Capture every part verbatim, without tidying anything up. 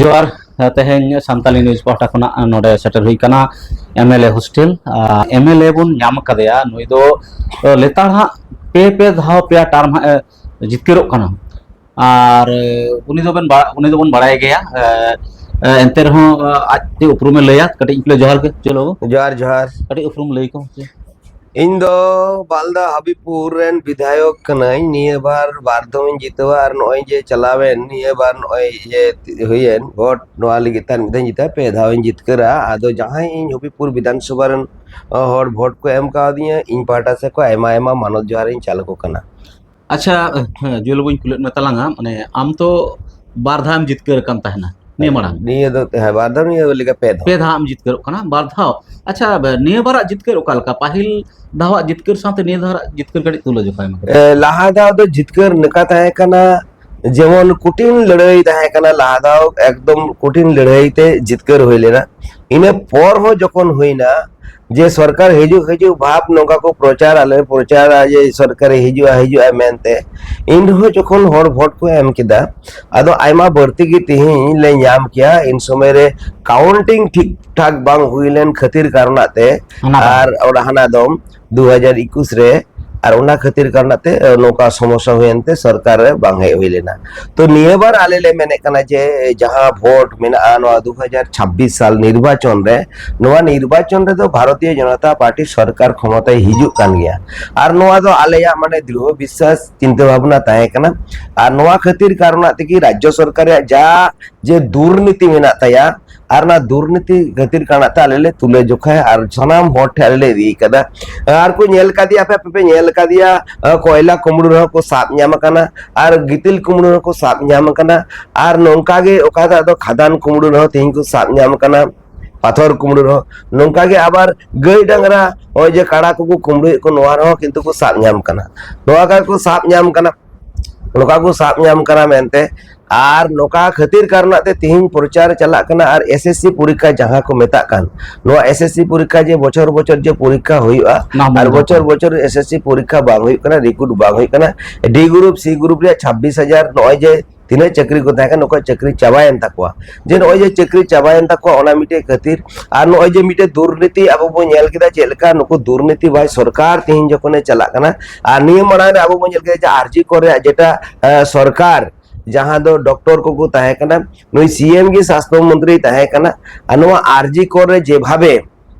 ᱡᱚᱦᱟᱨ᱾ ᱛᱮᱦᱮᱧ ᱥᱟᱱᱛᱟᱞᱤ ᱱᱤᱭᱩᱡᱽ ᱯᱟᱦᱴᱟ ᱠᱷᱚᱱᱟᱜ ᱱᱚᱰᱮ ᱥᱮᱴᱮᱨ ᱦᱩᱭ ᱠᱟᱱᱟ M L A hostel. R M L A ᱵᱚᱱ ᱧᱟᱢ ᱠᱟᱫᱮᱭᱟ, ᱱᱩᱭ ᱫᱚ ᱞᱮᱛᱟᱲ ᱦᱟᱸᱜ ᱯᱮ ᱯᱮ ᱫᱷᱟᱣ, ᱯᱮᱭᱟ ᱴᱟᱨᱢ ᱦᱟᱸᱜ ᱮ ᱡᱤᱛᱠᱟᱹᱨᱚᱜ ᱠᱟᱱᱟ᱾ ᱟᱨ ᱩᱱᱤ ᱫᱚᱵᱮᱱ ᱵᱟ-, ᱩᱱᱤ ᱫᱚᱵᱚᱱ ᱵᱟᱲᱟᱭ ᱜᱮᱭᱟ᱾ ᱮ, ᱮ, ᱮᱱᱛᱮ ᱨᱮᱦᱚᱸ, ᱮ, ᱟᱡ ᱛᱮ ᱩᱯᱨᱩᱢᱮ ᱞᱟᱹᱭᱟ᱾ ᱠᱟᱹᱴᱤᱡ ᱤᱧ ᱠᱩᱞᱤ, ᱡᱚᱦᱟᱨ ᱜᱮ᱾ ᱪᱚᱞᱚ, ᱡᱚᱦᱟᱨ, ᱡᱚᱦᱟᱨ᱾ ᱠᱟᱹᱴᱤᱡ ᱩᱯᱨᱩᱢ ᱞᱟᱹᱭ ᱠᱚ᱾ ᱤᱧ ᱫᱚ ᱵᱟᱞᱫᱟ ᱦᱟᱵᱤᱵᱯᱩᱨ ᱨᱮᱱ ᱵᱤᱫᱷᱟᱭᱚᱠ ᱠᱟᱹᱱᱟᱹᱧ᱾ ᱱᱤᱭᱟᱹ ᱵᱟᱨ ᱵᱟᱨ ᱫᱷᱟᱣ ᱤᱧ ᱡᱤᱛᱟᱹᱣᱟ, ᱟᱨ ᱱᱚᱜᱼᱚᱭ ᱡᱮ ᱪᱟᱞᱟᱣᱮᱱ ᱱᱤᱭᱟᱹ ᱵᱟᱨ ᱱᱚᱜᱼᱚᱭ ᱡᱮ ᱦᱩᱭᱮᱱ ᱵᱷᱳᱴ, ᱱᱚᱣᱟ ᱞᱟᱹᱜᱤᱫ ᱛᱮ ᱟᱨ ᱢᱤᱫ ᱫᱷᱟᱣ ᱤᱧ ᱡᱤᱛᱟᱹᱜᱼᱟ, ᱯᱮ ᱫᱷᱟᱣ ᱤᱧ ᱡᱤᱛᱠᱟᱹᱨᱟ᱾ ᱟᱫᱚ ᱡᱟᱦᱟᱸᱭ ᱤᱧ ᱦᱚᱵᱤᱵᱽᱯᱩᱨ ᱵᱤᱫᱷᱟᱱ ᱥᱚᱵᱷᱟ ᱨᱮᱱ, ᱚ, ᱦᱚᱲ ᱵᱷᱳᱴ ᱠᱚ ᱮᱢ ᱠᱟᱣᱫᱤᱧᱟ, ᱤᱧ ᱯᱟᱦᱴᱟ ᱥᱮᱫ ᱠᱷᱚᱱ ᱟᱭᱢᱟ ᱟᱭᱢᱟ ᱢᱟᱱᱚᱛ ᱡᱚᱦᱟᱨ ᱤᱧ ᱪᱟᱞ ᱟᱠᱚ ᱠᱟᱱᱟ᱾ ᱟᱪᱪᱷᱟ, ᱦᱮᱸ, ᱡᱩᱭᱮᱞ ᱵᱟᱹᱵᱩᱧ ᱠᱩᱞᱤᱭᱮᱫ ᱢᱮ ᱛᱟᱞᱟᱝᱟ, ᱢᱟᱱᱮ, ᱟᱢ ᱛᱚ ᱵᱟᱨ ᱫᱷᱟᱣ ᱮᱢ ᱡᱤᱛᱠᱟᱹᱨ ᱟᱠᱟᱱ ᱛᱟᱦᱮᱱᱟ ᱱᱤᱭᱟᱹ ᱢᱟᱲᱟᱝ᱾ ᱱᱤᱭᱟᱹ ᱫᱚ, ᱦᱮᱸ, ᱵᱟᱨ ᱫᱷᱟᱣ, ᱱᱤᱭᱟᱹ ᱞᱮᱠᱟ ᱯᱮ ᱫᱷᱟᱣ᱾ ᱯᱮ ᱫᱷᱟᱣ ᱮᱢ ᱡᱤᱛᱠᱟᱹᱨᱚᱜ ᱠᱟᱱᱟ, ᱵᱟᱨ ᱫᱷᱟᱣ᱾ ᱟᱪᱪᱷᱟ, ᱱᱤᱭᱟᱹ ᱵᱟᱨᱟᱜ ᱡᱤᱛᱠᱟᱹᱨ ᱚᱠᱟ ᱞᱮᱠᱟ? ᱯᱟᱹᱦᱤᱞ ᱫᱷᱟᱣᱟᱜ ᱡᱤᱛᱠᱟᱹᱨ ᱥᱟᱶᱛᱮ ᱱᱤᱭᱟᱹ ᱫᱷᱟᱣᱟᱜ ᱡᱤᱛᱠᱟᱹᱨ ᱠᱟᱹᱴᱤᱡ ᱛᱩᱞᱟᱹ ᱡᱚᱠᱷᱟᱭ ᱢᱮ᱾ ᱮ, ᱞᱟᱦᱟ ᱫᱷᱟᱣ ᱫᱚ ᱡᱤᱛᱠᱟᱹᱨ ᱱᱚᱝᱠᱟ ᱛᱟᱦᱮᱸ ᱠᱟᱱᱟ, ᱡᱮᱢᱚᱱ ᱠᱚᱴᱷᱤᱱ ᱞᱟᱹᱲᱦᱟᱹᱭ ᱛᱟᱦᱮᱸ ᱠᱟᱱᱟ᱾ ᱞᱟᱦᱟ ᱫᱷᱟᱣ ᱮᱠᱫᱚᱢ ᱠᱚᱴᱷᱤᱱ ᱞᱟᱹᱲᱦᱟᱹᱭ ᱛᱮ ᱡᱤᱛᱠᱟᱹᱨ ᱦᱩᱭ ᱞᱮᱱᱟ᱾ ᱤᱱᱟᱹ ᱯᱚᱨ ᱦᱚᱸ ᱡᱚᱠᱷᱚᱱ ᱦᱩᱭᱱᱟ, ᱡᱮ ᱥᱚᱨᱠᱟᱨ ᱦᱤᱡᱩᱜ, ᱦᱤᱡᱩᱜ ᱵᱷᱟᱵᱽ ᱱᱚᱝᱠᱟ ᱠᱚ ᱯᱨᱚᱪᱟᱨ, ᱟᱞᱮ ᱯᱨᱚᱪᱟᱨᱟ ᱡᱮ ᱥᱚᱨᱠᱟᱨᱮ ᱦᱤᱡᱩᱜᱼᱟ, ᱦᱤᱡᱩᱜᱼᱟ ᱢᱮᱱᱛᱮ, ᱮᱱ ᱨᱮᱦᱚᱸ ᱡᱚᱠᱷᱚᱱ ᱦᱚᱲ ᱵᱷᱳᱴ ᱠᱚ ᱮᱢ ᱠᱮᱫᱟ, ᱟᱫᱚ ᱟᱭᱢᱟ ᱵᱟᱹᱲᱛᱤ ᱜᱮ ᱛᱮᱦᱮᱧ ᱞᱮ ᱧᱟᱢ ᱠᱮᱭᱟ᱾ ᱤᱱ ᱥᱚᱢᱚᱭ ᱨᱮ ᱠᱟᱣᱩᱱᱴᱤᱝ ᱴᱷᱤᱠ ᱴᱷᱟᱠ ᱵᱟᱝ ᱦᱩᱭ ᱞᱮᱱ ᱠᱷᱟᱹᱛᱤᱨ ᱠᱟᱨᱚᱱᱟᱜ ᱛᱮ, ᱦᱟᱱᱟ ᱫᱚᱢ᱾ ᱟᱨ ᱚᱱᱟ ᱦᱟᱱᱟ ᱫᱚᱢ ᱫᱩ ᱦᱟᱡᱟᱨ ᱮᱠᱩᱥ ᱨᱮ, ᱟᱨ ᱚᱱᱟ ᱠᱷᱟᱹᱛᱤᱨ ᱠᱟᱨᱚᱱᱟᱜ ᱛᱮ, ᱮ, ᱱᱚᱝᱠᱟ ᱥᱚᱢᱚᱥᱥᱟ ᱦᱩᱭᱮᱱ ᱛᱮ ᱥᱚᱨᱠᱟᱨ ᱨᱮ ᱵᱟᱝ ᱦᱮᱡ ᱦᱩᱭ ᱞᱮᱱᱟ᱾ ᱛᱚ ᱱᱤᱭᱟᱹ ᱵᱟᱨ ᱟᱞᱮ ᱞᱮ ᱢᱮᱱᱮᱫ ᱠᱟᱱᱟ ᱡᱮ ᱡᱟᱦᱟᱸ ᱵᱷᱳᱴ ᱢᱮᱱᱟᱜᱼᱟ ᱱᱚᱣᱟ ᱫᱩ ᱦᱟᱡᱟᱨ ᱪᱷᱟᱵᱵᱤᱥ ᱥᱟᱞ ᱱᱤᱨᱵᱟᱪᱚᱱ ᱨᱮ, ᱱᱚᱣᱟ ᱱᱤᱨᱵᱟᱪᱚᱱ ᱨᱮᱫᱚ ᱵᱷᱟᱨᱚᱛᱤᱭᱚ ᱡᱚᱱᱚᱛᱟ ᱯᱟᱨᱴᱤ ᱥᱚᱨᱠᱟᱨ ᱠᱷᱚᱢᱚᱛᱟᱭ ᱦᱤᱡᱩᱜ ᱠᱟᱱ ᱜᱮᱭᱟ᱾ ᱟᱨ ᱱᱚᱣᱟ ᱫᱚ ᱟᱞᱮᱭᱟᱜ ᱢᱟᱱᱮ ᱫᱨᱤᱲᱦᱚ ᱵᱤᱥᱥᱟᱥ ᱪᱤᱱᱛᱟᱹ ᱵᱷᱟᱵᱽᱱᱟ ᱛᱟᱦᱮᱸ ᱠᱟᱱᱟ᱾ ᱟᱨ ᱱᱚᱣᱟ ᱠᱷᱟᱹᱛᱤᱨ ᱠᱟᱨᱚᱱᱟᱜ ᱛᱮᱜᱮ ᱨᱟᱡᱽᱡᱚ ᱥᱚᱨᱠᱟᱨ ᱨᱮᱭᱟᱜ ᱡᱟ ᱡᱮ ᱫᱩᱨᱱᱤᱛᱤ ᱢᱮᱱᱟᱜ ᱛᱟᱭᱟ, ᱟᱨ ᱚᱱᱟ ᱫᱩᱨᱱᱤᱛᱤ ᱠᱷᱟᱹᱛᱤᱨ ᱠᱟᱨᱚᱱᱟᱜ ᱛᱮ ᱟᱞᱮ ᱞᱮ ᱛᱩᱞᱟᱹ ᱡᱚᱠᱷᱟᱭᱟ ᱟᱨ ᱥᱟᱱᱟᱢ ᱦᱚᱲ ᱴᱷᱮᱱ ᱟᱞᱮ ᱞᱮ ᱤᱫᱤ ᱠᱟᱫᱟ᱾ ᱟᱨ ᱠᱚ ᱧᱮᱞ ᱠᱟᱫᱮᱭᱟ, ᱟᱯᱮ, ᱟᱯᱮ ᱯᱮ ᱧᱮᱞ ᱠᱟᱫᱮᱭᱟ, ᱟ, ᱠᱚᱭᱞᱟ ᱠᱩᱢᱵᱽᱲᱩ ᱨᱮᱦᱚᱸ ᱠᱚ ᱥᱟᱵ ᱧᱟᱢ ᱟᱠᱟᱱᱟ, ᱟᱨ ᱜᱤᱛᱤᱞ ᱠᱩᱢᱵᱽᱲᱩ ᱨᱮᱦᱚᱸ ᱠᱚ ᱥᱟᱵ ᱧᱟᱢ ᱟᱠᱟᱱᱟ, ᱟᱨ ᱱᱚᱝᱠᱟ ᱜᱮ ᱚᱠᱟ ᱫᱚ ᱟᱫᱚ ᱠᱷᱟᱫᱟᱱ ᱠᱩᱢᱵᱽᱲᱩ ᱨᱮᱦᱚᱸ ᱛᱮᱦᱮᱧ ᱠᱚ ᱥᱟᱵ ᱧᱟᱢ ᱟᱠᱟᱱᱟ, ᱯᱟᱛᱷᱚᱨ ᱠᱩᱢᱵᱽᱲᱩ ᱨᱮᱦᱚᱸ, ᱱᱚᱝᱠᱟ ᱜᱮ ᱟᱵᱟᱨ ᱜᱟᱹᱭ ᱰᱟᱝᱨᱟ, ᱱᱚᱜᱼᱚᱭ ᱡᱮ ᱠᱟᱲᱟ ᱠᱚᱠᱚ ᱠᱩᱢᱵᱽᱲᱩᱭᱮᱫ ᱠᱚ, ᱱᱚᱣᱟ ᱨᱮᱦᱚᱸ ᱠᱤᱱᱛᱩ ᱠᱚ ᱥᱟᱵ ᱧᱟᱢ ᱠᱟᱱᱟ᱾ ᱱᱚᱣᱟ ᱠᱟᱜᱮ ᱠᱚ ᱥᱟᱵ ᱧᱟᱢ ᱠᱟᱱᱟ, ᱱᱚᱝᱠᱟ ᱠᱚ ᱥᱟᱵ ᱧᱟᱢ ᱠᱟᱱᱟ ᱢᱮᱱᱛᱮ᱾ ᱟᱨ ᱱᱚᱝᱠᱟ ᱠᱷᱟᱹᱛᱤᱨ ᱠᱟᱨᱚᱱᱟᱜ ᱛᱮ ᱛᱤᱦᱤᱧ ᱯᱨᱚᱪᱟᱨ ᱪᱟᱞᱟᱜ ᱠᱟᱱᱟ᱾ ᱟᱨ ᱮᱥ ᱮᱥ ᱥᱤ ᱯᱚᱨᱤᱠᱠᱷᱟ ᱡᱟᱦᱟᱸ ᱠᱚ ᱢᱮᱛᱟᱜ ᱠᱟᱱ, ᱱᱚᱣᱟ ᱮᱥ ᱮᱥ ᱥᱤ ᱯᱚᱨᱤᱠᱠᱷᱟ ᱡᱮ ᱵᱚᱪᱷᱚᱨ ᱵᱚᱪᱷᱚᱨ ᱡᱮ ᱯᱚᱨᱤᱠᱠᱷᱟ ᱦᱩᱭᱩᱜᱼᱟ, ᱱᱟᱢ ᱟᱨ ᱫᱚ ᱵᱚᱪᱷᱚᱨ ᱵᱟᱝ᱾ ᱵᱚᱪᱷᱚᱨ ᱮᱥ ᱮᱥ ᱥᱤ ᱯᱚᱨᱤᱠᱠᱷᱟ ᱵᱟᱝ ᱦᱩᱭᱩᱜ ᱠᱟᱱᱟ, ᱨᱤᱠᱨᱩᱴ ᱵᱟᱝ ᱦᱩᱭᱩᱜ ᱠᱟᱱᱟ᱾ ᱰᱤ ᱜᱨᱩᱯ, ᱥᱤ ᱜᱨᱩᱯ ᱨᱮᱭᱟᱜ ᱪᱷᱟᱵᱵᱤᱥ ᱦᱟᱡᱟᱨ, ᱱᱚᱜᱼᱚᱭ ᱡᱮ ᱛᱤᱱᱟᱹᱜ ᱪᱟᱹᱠᱨᱤ ᱠᱚ ᱛᱟᱦᱮᱸ ᱠᱟᱱᱟ, ᱱᱩᱠᱩᱣᱟᱜ ᱪᱟᱹᱠᱨᱤ ᱪᱟᱵᱟᱭᱮᱱ ᱛᱟᱠᱚᱣᱟ᱾ ᱡᱮ ᱱᱚᱜᱼᱚᱭ ᱡᱮ ᱪᱟᱹᱠᱨᱤ ᱪᱟᱵᱟᱭᱮᱱ ᱛᱟᱠᱚᱣᱟ, ᱚᱱᱟ ᱢᱤᱫᱴᱮᱡ ᱠᱷᱟᱹᱛᱤᱨ᱾ ᱟᱨ ᱱᱚᱜᱼᱚᱭ ᱡᱮ ᱢᱤᱫᱴᱮᱡ ᱫᱩᱨᱱᱤᱛᱤ ᱟᱵᱚ ᱵᱚᱱ ᱧᱮᱞ ᱠᱮᱫᱟ, ᱪᱮᱫ ᱞᱮᱠᱟ ᱱᱩᱠᱩ ᱫᱩᱨᱱᱤᱛᱤ ᱵᱷᱟᱭ ᱥᱚᱨᱠᱟᱨ ᱛᱮᱦᱮᱧ ᱡᱚᱠᱷᱚᱱᱮ ᱪᱟᱞᱟᱜ ᱠᱟᱱᱟ᱾ ᱟᱨ ᱱᱤᱭᱟᱹ ᱢᱟᱲᱟᱝ ᱨᱮ ᱟᱵᱚ ᱵᱚᱱ ᱧᱮᱞ ᱠᱮᱫᱟ ᱡᱮ ᱟᱨ ᱡᱤ ᱠᱚᱨ ᱨᱮᱭᱟᱜ ᱡᱮᱴᱟ, ᱮ, ᱥᱚᱨᱠᱟᱨ, ᱡᱟᱦᱟᱸ ᱫᱚ ᱰᱚᱠᱴᱚᱨ ᱠᱚᱠᱚ ᱛᱟᱦᱮᱸ ᱠᱟᱱᱟ, ᱱᱩᱭ ᱥᱤ ᱮᱢ ᱜᱮ ᱥᱟᱥᱛᱷᱚ ᱢᱚᱱᱛᱨᱤᱭ ᱛᱟᱦᱮᱸ ᱠᱟᱱᱟ᱾ ᱟᱨ ᱱᱚᱣᱟ ᱟᱨ ᱡᱤ ᱠᱚᱨ ᱨᱮ ᱡᱮᱵᱷᱟᱵᱮ,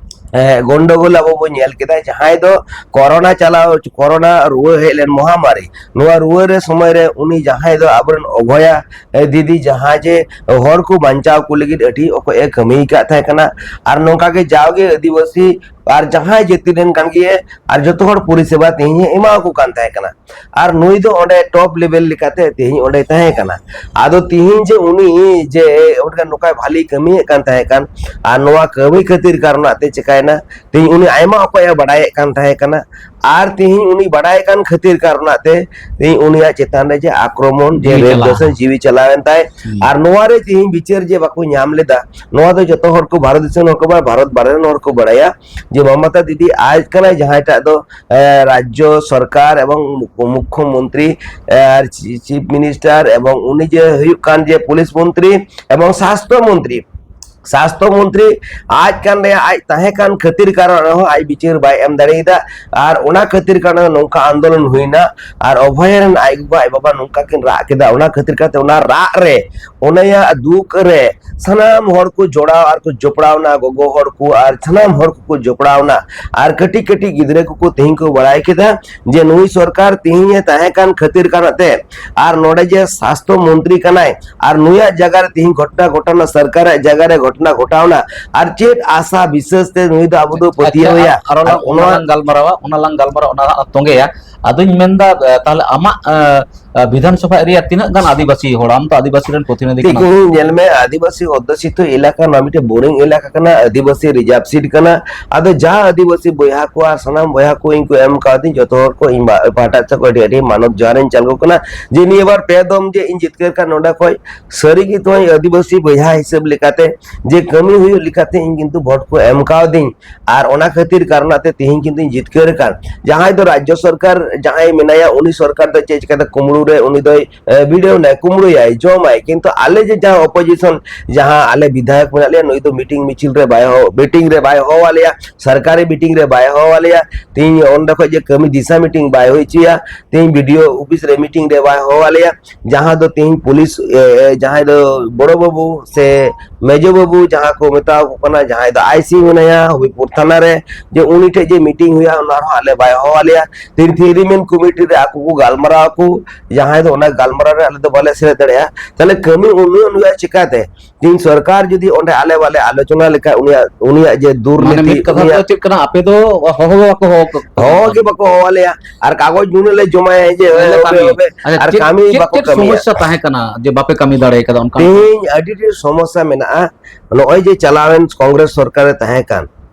ᱮ, ᱜᱚᱱᱰᱚᱜᱳᱞ ᱟᱵᱚ ᱵᱚᱱ ᱧᱮᱞ ᱠᱮᱫᱟ, ᱡᱟᱦᱟᱸᱭ ᱫᱚ ᱠᱚᱨᱳᱱᱟ ᱪᱟᱞᱟᱣ, ᱠᱚᱨᱳᱱᱟ ᱨᱩᱣᱟᱹ ᱦᱮᱡ ᱞᱮᱱ ᱢᱚᱦᱟᱢᱟᱨᱤ, ᱱᱚᱣᱟ ᱨᱩᱣᱟᱹ ᱨᱮ ᱥᱚᱢᱚᱭ ᱨᱮ ᱩᱱᱤ ᱡᱟᱦᱟᱸᱭ ᱫᱚ ᱟᱵᱚᱨᱮᱱ ᱚᱵᱷᱚᱭᱟ, ᱮ, ᱫᱤᱫᱤ ᱡᱟᱦᱟᱸ ᱡᱮ ᱦᱚᱲ ᱠᱚ ᱵᱟᱧᱪᱟᱣ ᱠᱚ ᱞᱟᱹᱜᱤᱫ ᱟᱹᱰᱤ ᱚᱠᱚᱡ ᱮ ᱠᱟᱹᱢᱤ ᱟᱠᱟᱫ ᱛᱟᱦᱮᱸ ᱠᱟᱱᱟ᱾ ᱟᱨ ᱱᱚᱝᱠᱟ ᱜᱮ ᱡᱟᱣᱜᱮ ᱟᱹᱫᱤᱵᱟᱹᱥᱤ ᱟᱨ ᱡᱟᱦᱟᱸᱭ ᱡᱟᱹᱛᱤ ᱨᱮᱱ ᱠᱟᱱ ᱜᱮᱭᱟ, ᱟᱨ ᱡᱚᱛᱚ ᱦᱚᱲ ᱯᱚᱨᱤᱥᱮᱵᱟ ᱛᱮᱦᱮᱧ ᱮ ᱮᱢᱟ ᱠᱚ ᱠᱟᱱ ᱛᱟᱦᱮᱸ ᱠᱟᱱᱟ᱾ ᱟᱨ ᱱᱩᱭ ᱫᱚ ᱚᱸᱰᱮ ᱴᱚᱯ ᱞᱮᱵᱮᱞ ᱞᱮᱠᱟᱛᱮ ᱛᱮᱦᱮᱧ ᱚᱸᱰᱮ ᱛᱟᱦᱮᱸ ᱠᱟᱱᱟ᱾ ᱟᱫᱚ ᱛᱮᱦᱮᱧ ᱡᱮ ᱩᱱᱤ ᱡᱮ ᱚᱸᱰᱮ ᱱᱚᱝᱠᱟᱭ ᱵᱷᱟᱞᱤ ᱠᱟᱹᱢᱤᱭᱮᱫ ᱠᱟᱱ ᱛᱟᱦᱮᱸ ᱠᱟᱱ, ᱟᱨ ᱱᱚᱣᱟ ᱠᱟᱹᱢᱤ ᱠᱷᱟᱹᱛᱤᱨ ᱠᱟᱨᱚᱱᱟᱜ ᱛᱮ ᱪᱤᱠᱟᱭᱮᱱᱟ, ᱛᱮᱦᱮᱧ ᱩᱱᱤ ᱟᱭᱢᱟ ᱚᱠᱚᱡ ᱮ ᱵᱟᱰᱟᱭᱮᱫ ᱠᱟᱱ ᱛᱟᱦᱮᱸ ᱠᱟᱱᱟ᱾ ᱟᱨ ᱛᱮᱦᱮᱧ ᱩᱱᱤ ᱵᱟᱰᱟᱭ ᱠᱟᱱ ᱠᱷᱟᱹᱛᱤᱨ ᱠᱟᱨᱚᱱᱟᱜ ᱛᱮ ᱛᱮᱦᱮᱧ ᱩᱱᱤᱭᱟᱜ ᱪᱮᱛᱟᱱ ᱨᱮ ᱡᱮ ᱟᱠᱨᱚᱢᱚᱱ, ᱡᱮ ᱡᱤᱣᱤ ᱨᱮᱯ ᱪᱟᱞᱟᱣ᱾ ᱫᱚᱥᱮ ᱡᱤᱣᱤ ᱪᱟᱞᱟᱣᱮᱱ ᱛᱟᱭ᱾ ᱦᱩᱸ᱾ ᱟᱨ ᱱᱚᱣᱟ ᱨᱮ ᱛᱮᱦᱮᱧ ᱵᱤᱪᱟᱹᱨ ᱡᱮ ᱵᱟᱠᱚ ᱧᱟᱢ ᱞᱮᱫᱟ, ᱱᱚᱣᱟ ᱫᱚ ᱡᱚᱛᱚ ᱦᱚᱲ ᱠᱚ, ᱵᱷᱟᱨᱚᱛ ᱫᱤᱥᱚᱢ ᱦᱚᱲ ᱠᱚ ᱵᱟᱲᱟᱭᱟ, ᱵᱷᱟᱨᱚᱛ ᱵᱟᱨᱦᱮ ᱨᱮᱱ ᱦᱚᱲ ᱠᱚ ᱵᱟᱲᱟᱭᱟ ᱡᱮ ᱢᱚᱢᱚᱛᱟ ᱫᱤᱫᱤ ᱟᱡ ᱠᱟᱱᱟᱭ ᱡᱟᱦᱟᱸᱭᱴᱟᱜ ᱫᱚ, ᱮ, ᱨᱟᱡᱽᱡᱚ ᱥᱚᱨᱠᱟᱨ ᱮᱵᱚᱝ ᱢᱩᱠ-, ᱢᱩᱠᱠᱷᱚ ᱢᱚᱱᱛᱨᱤ, ᱮ, ᱟᱨ ᱪᱤ-, ᱪᱤᱯ ᱢᱤᱱᱤᱥᱴᱟᱨ ᱮᱵᱚᱝ ᱩᱱᱤ ᱡᱮ ᱦᱩᱭᱩᱜ ᱠᱟᱱ ᱡᱮ ᱯᱩᱞᱤᱥ ᱢᱚᱱᱛᱨᱤ ᱮᱵᱚᱝ ᱥᱟᱥᱛᱷᱚ ᱢᱚᱱᱛᱨᱤ, ᱥᱟᱥᱛᱷᱚ ᱢᱚᱱᱛᱨᱤ ᱟᱡ ᱠᱟᱱ ᱨᱮ ᱟᱡ ᱛᱟᱦᱮᱸ ᱠᱟᱱ ᱠᱷᱟᱹᱛᱤᱨ ᱠᱟᱨᱚᱱ ᱨᱮᱦᱚᱸ ᱟᱡ ᱵᱤᱪᱟᱹᱨ ᱵᱟᱭ ᱮᱢ ᱫᱟᱲᱮᱭᱟᱫᱟ᱾ ᱟᱨ ᱚᱱᱟ ᱠᱷᱟᱹᱛᱤᱨ ᱠᱟᱨᱚᱱ ᱱᱚᱝᱠᱟ ᱟᱱᱫᱳᱞᱚᱱ ᱦᱩᱭᱱᱟ᱾ ᱟᱨ ᱚᱵᱷᱚᱭ ᱨᱮᱱ ᱟᱡ ᱜᱚᱜᱚ ᱟᱡ ᱵᱟᱵᱟ ᱱᱚᱝᱠᱟ ᱠᱤᱱ ᱨᱟᱜ ᱠᱮᱫᱟ, ᱚᱱᱟ ᱠᱷᱟᱹᱛᱤᱨ ᱠᱟᱨᱛᱮ ᱚᱱᱟ ᱨᱟᱜ ᱨᱮ, ᱚᱱᱟᱭᱟᱜ ᱫᱩᱠ ᱨᱮ ᱥᱟᱱᱟᱢ ᱦᱚᱲ ᱠᱚ ᱡᱚᱲᱟᱣ ᱟᱨ ᱠᱚ ᱡᱚᱯᱲᱟᱣ ᱮᱱᱟ, ᱜᱚᱜᱚ ᱦᱚᱲ ᱠᱚ ᱟᱨ ᱥᱟᱱᱟᱢ ᱦᱚᱲ ᱠᱚᱠᱚ ᱡᱚᱯᱲᱟᱣ ᱮᱱᱟ᱾ ᱟᱨ ᱠᱟᱹᱴᱤᱡ ᱠᱟᱹᱴᱤᱡ ᱜᱤᱫᱽᱨᱟᱹ ᱠᱚᱠᱚ ᱛᱮᱦᱮᱧ ᱠᱚ ᱵᱟᱲᱟᱭ ᱠᱮᱫᱟ ᱡᱮ ᱱᱩᱭ ᱥᱚᱨᱠᱟᱨ ᱛᱮᱦᱮᱧ ᱮ ᱛᱟᱦᱮᱸ ᱠᱟᱱ ᱠᱷᱟᱹᱛᱤᱨ ᱠᱟᱨᱚᱱ ᱛᱮ, ᱟᱨ ᱱᱚᱰᱮ ᱡᱮ ᱥᱟᱥᱛᱷᱚ ᱢᱚᱱᱛᱨᱤ ᱠᱟᱱᱟᱭ, ᱟᱨ ᱱᱩᱭᱟᱜ ᱡᱟᱭᱜᱟ ᱨᱮ ᱛᱮᱦᱮᱧ ᱜᱷᱚᱴᱚᱱᱟ ᱜᱷᱚᱴᱟᱣᱱᱟ, ᱥᱚᱨᱠᱟᱨᱟᱜ ᱡᱟᱭᱜᱟ ᱨᱮ ᱜᱷᱚᱴᱚᱱᱟ ᱜᱷᱚᱴᱟᱣᱱᱟ, ᱟᱨ ᱪᱮᱫ ᱟᱥᱟ ᱵᱤᱥᱟᱹᱥ ᱛᱮ ᱱᱩᱭ ᱫᱚ ᱟᱵᱚ ᱫᱚ ᱟᱪᱪᱷᱟ, ᱯᱟᱹᱛᱭᱟᱹᱣ ᱟᱨ, ᱮᱭᱟ? ᱟᱨᱚ ᱟᱨ ᱞᱟᱝ, ᱚᱱᱟ ᱚᱱᱟ ᱞᱟᱝ ᱜᱟᱞᱢᱟᱨᱟᱣᱟ, ᱚᱱᱟ ᱞᱟᱝ ᱜᱟᱞᱢᱟᱨᱟᱣᱟ, ᱚᱱᱟ ᱦᱟᱸᱜ ᱛᱚᱸᱜᱮᱭᱟ᱾ ᱟᱫᱚᱧ ᱢᱮᱱᱫᱟ, ᱮ, ᱛᱟᱦᱞᱮ ᱟᱢᱟᱜ, ᱮ, ᱮ, ᱵᱤᱫᱷᱟᱱ ᱥᱚᱵᱷᱟ ᱮᱨᱤᱭᱟ ᱛᱤᱱᱟᱹᱜ ᱜᱟᱱ ᱟᱹᱫᱤᱵᱟᱹᱥᱤ ᱦᱚᱲ? ᱟᱢ ᱛᱚ ᱟᱹᱫᱤᱵᱟᱹᱥᱤ ᱨᱮᱱ ᱯᱨᱚᱛᱤᱱᱤᱫᱷᱤ ᱴᱷᱤᱠ ᱠᱟᱱᱟᱢ᱾ ᱤᱧ ᱧᱮᱞ ᱢᱮ, ᱟᱹᱫᱤᱵᱟᱹᱥᱤ ᱚᱫᱽᱫᱷᱚᱥᱤᱛᱚ ᱮᱞᱟᱠᱟ, ᱱᱚᱣᱟ ᱢᱤᱫᱴᱮᱱ ᱵᱳᱨᱤᱝ ᱮᱞᱟᱠᱟ ᱠᱟᱱᱟ, ᱟᱹᱫᱤᱵᱟᱹᱥᱤ ᱨᱤᱡᱟᱨᱵᱷ ᱥᱤᱴ ᱠᱟᱱᱟ᱾ ᱟᱫᱚ ᱡᱟᱦᱟᱸ ᱟᱹᱫᱤᱵᱟᱹᱥᱤ ᱵᱚᱭᱦᱟ ᱠᱚ ᱟᱨ ᱥᱟᱱᱟᱢ ᱵᱚᱭᱦᱟ ᱠᱚ ᱤᱧ ᱠᱚ ᱮᱢ ᱠᱟᱣᱫᱤᱧ, ᱡᱚᱛᱚ ᱦᱚᱲ ᱠᱚ ᱤᱧ ᱵᱟ-, ᱯᱟᱦᱴᱟ ᱥᱮᱫ ᱠᱷᱚᱱ ᱟᱹᱰᱤ ᱟᱹᱰᱤ ᱢᱟᱱᱚᱛ ᱡᱚᱦᱟᱨ ᱤᱧ ᱪᱟᱞ ᱟᱠᱚ ᱠᱟᱱᱟ ᱡᱮ ᱱᱤᱭᱟᱹ ᱵᱟᱨ ᱯᱮ ᱫᱚᱢ ᱡᱮ ᱤᱧ ᱡᱤᱛᱠᱟᱹᱨ ᱠᱟᱱ ᱱᱚᱰᱮ ᱠᱷᱚᱱ ᱥᱟᱹᱨᱤ ᱜᱮ ᱛᱚ ᱤᱧ ᱟᱹᱫᱤᱵᱟᱹᱥᱤ ᱵᱚᱭᱦᱟ ᱦᱤᱥᱟᱹᱵ ᱞᱮᱠᱟᱛᱮ ᱡᱮ ᱠᱟᱹᱢᱤ ᱦᱩᱭᱩᱜ ᱞᱮᱠᱟᱛᱮ ᱤᱧ ᱠᱤᱱᱛᱩ ᱵᱷᱳᱴ ᱠᱚ ᱮᱢ ᱠᱟᱣᱫᱤᱧ᱾ ᱟᱨ ᱚᱱᱟ ᱠᱷᱟᱹᱛᱤᱨ ᱠᱟᱨᱚᱱᱟᱜ ᱛᱮ ᱛᱮᱦᱮᱧ ᱠᱤᱱᱛᱩᱧ ᱡᱤᱛᱠᱟᱹᱨ ᱟᱠᱟᱱ᱾ ᱡᱟᱦᱟᱸᱭ ᱫᱚ ᱨᱟᱡᱽᱡᱚ ᱥᱚᱨᱠᱟᱨ ᱡᱟᱦᱟᱸᱭ ᱢᱮᱱᱟᱭᱟ, ᱩᱱᱤ ᱥᱚᱨᱠᱟᱨ ᱫᱚ ᱪᱮᱫ ᱪᱤᱠᱟᱹᱛᱮ ᱠᱩᱢᱵᱽᱲᱩ ᱨᱮ ᱩᱱᱤ ᱫᱚᱭ, ᱮ, ᱵᱷᱤᱲᱟᱹᱣ ᱱᱟᱭ, ᱠᱩᱢᱵᱽᱲᱩᱭᱟᱭ, ᱡᱚᱢᱟᱭ, ᱠᱤᱱᱛᱩ ᱟᱞᱮ ᱡᱮ ᱡᱟᱦᱟᱸ opposition, ᱡᱟᱦᱟᱸ ᱟᱞᱮ ᱵᱤᱫᱷᱟᱭᱚᱠ ᱢᱮᱱᱟᱜ ᱞᱮᱭᱟ, ᱱᱩᱭ ᱫᱚ meeting ᱢᱤᱪᱷᱤᱞ ᱨᱮ ᱵᱟᱭ ᱦᱚᱦᱚ, meeting ᱨᱮ ᱵᱟᱭ ᱦᱚᱦᱚ ᱟᱞᱮᱭᱟ, ᱥᱚᱨᱠᱟᱨᱤ meeting ᱨᱮ ᱵᱟᱭ ᱦᱚᱦᱚ ᱟᱞᱮᱭᱟ᱾ ᱛᱤᱦᱤᱧ ᱚᱸᱰᱮ ᱠᱷᱚᱡ ᱡᱮ ᱠᱟᱹᱢᱤ ᱫᱤᱥᱟ meeting ᱵᱟᱭ ᱦᱩᱭ ᱦᱚᱪᱚᱭᱟ, ᱛᱤᱦᱤᱧ BDO office ᱨᱮ meeting ᱨᱮ ᱵᱟᱭ ᱦᱚᱦᱚ ᱟᱞᱮᱭᱟ, ᱡᱟᱦᱟᱸ ᱫᱚ ᱛᱤᱦᱤᱧ ᱯᱩᱞᱤᱥ, ᱮ, ᱮ, ᱡᱟᱦᱟᱸᱭ ᱫᱚ ᱵᱚᱲᱚ ᱵᱟᱹᱵᱩ ᱥᱮ ᱢᱮᱡᱚ ᱵᱟᱹᱵᱩ ᱡᱟᱦᱟᱸ ᱠᱚ ᱢᱮᱛᱟ ᱠᱚ ᱠᱟᱱᱟ, ᱡᱟᱦᱟᱸᱭ ᱫᱚ IC ᱢᱮᱱᱟᱭᱟ ᱦᱚᱵᱤᱵᱽᱯᱩᱨ ᱛᱷᱟᱱᱟ ᱨᱮ, ᱡᱮ ᱩᱱᱤ ᱴᱷᱮᱡ ᱡᱮ meeting ᱦᱩᱭᱩᱜᱼᱟ, ᱚᱱᱟ ᱨᱮᱦᱚᱸ ᱟᱞᱮ ᱵᱟᱭ ᱦᱚᱦᱚ ᱟᱞᱮᱭᱟ᱾ ᱛᱤᱦᱤᱧ ferryman committee ᱨᱮ ᱟᱠᱚ ᱠᱚ ᱜᱟᱞᱢᱟᱨᱟᱣ ᱟᱠᱚ, ᱡᱟᱦᱟᱸᱭ ᱫᱚ ᱚᱱᱟ ᱜᱟᱞᱢᱟᱨᱟᱣ ᱨᱮ ᱟᱞᱮ ᱫᱚ ᱵᱟᱞᱮ ᱥᱮᱞᱮᱫ ᱫᱟᱲᱮᱭᱟᱜᱼᱟ, ᱛᱟᱦᱞᱮ ᱠᱟᱹᱢᱤ ᱩᱱᱱᱚᱭᱚᱱ ᱦᱩᱭᱩᱜᱼᱟ ᱪᱤᱠᱟᱛᱮ? ᱛᱤᱦᱤᱧ ᱥᱚᱨᱠᱟᱨ ᱡᱩᱫᱤ ᱚᱸᱰᱮ ᱟᱞᱮ ᱵᱟᱞᱮ ᱟᱞᱳᱪᱚᱱᱟ ᱞᱮᱠᱷᱟᱡ, ᱩᱱᱤᱭᱟᱜ, ᱩᱱᱤᱭᱟᱜ ᱡᱮ ᱢᱟᱱᱮ ᱫᱩᱨᱱᱤᱛᱤ, ᱢᱤᱫ ᱠᱟᱛᱷᱟ ᱩᱱᱤᱭᱟᱜ ᱛᱮᱫᱚ ᱪᱮᱫ ᱠᱟᱱᱟ, ᱟᱯᱮ ᱫᱚ ᱦᱚᱦᱚ ᱜᱮ ᱵᱟᱠᱚ ᱦᱚᱦᱚ ᱠᱟᱜ ᱦᱚᱦᱚ ᱜᱮ ᱵᱟᱠᱚ ᱦᱚᱦᱚ ᱟᱞᱮᱭᱟ, ᱟᱨ ᱠᱟᱜᱚᱡᱽ ᱱᱩᱱᱟᱹᱜ ᱞᱮ ᱡᱚᱢᱟᱭᱟ ᱡᱮ ᱛᱟᱦᱞᱮ ᱦᱚᱵᱮ, ᱠᱟᱹᱢᱤ᱾ ᱦᱚᱵᱮ, ᱟᱪᱪᱷᱟ, ᱟᱨ ᱪᱮᱫ, ᱠᱟᱹᱢᱤ ᱪᱮᱫ, ᱵᱟᱠᱚ ᱪᱮᱫ ᱠᱟᱹᱢᱤᱭᱟ᱾ ᱥᱚᱢᱚᱥᱥᱟ ᱛᱟᱦᱮᱸ ᱠᱟᱱᱟ ᱡᱮ ᱵᱟᱯᱮ ᱠᱟᱹᱢᱤ ᱫᱟᱲᱮ ᱠᱟᱫᱟ ᱚᱱᱠᱟ? ᱛᱮᱦᱮᱧ ᱟᱹᱰᱤ ᱰᱷᱮᱨ ᱥᱚᱢᱚᱥᱥᱟ ᱢᱮᱱᱟᱜᱼᱟ᱾ ᱱᱚᱜᱼᱚᱭ ᱡᱮ ᱪᱟᱞᱟᱣᱮᱱ ᱠᱚᱝᱜᱨᱮᱥ ᱥᱚᱨᱠᱟᱨᱮ ᱛᱟᱦᱮᱸ ᱠᱟᱱ,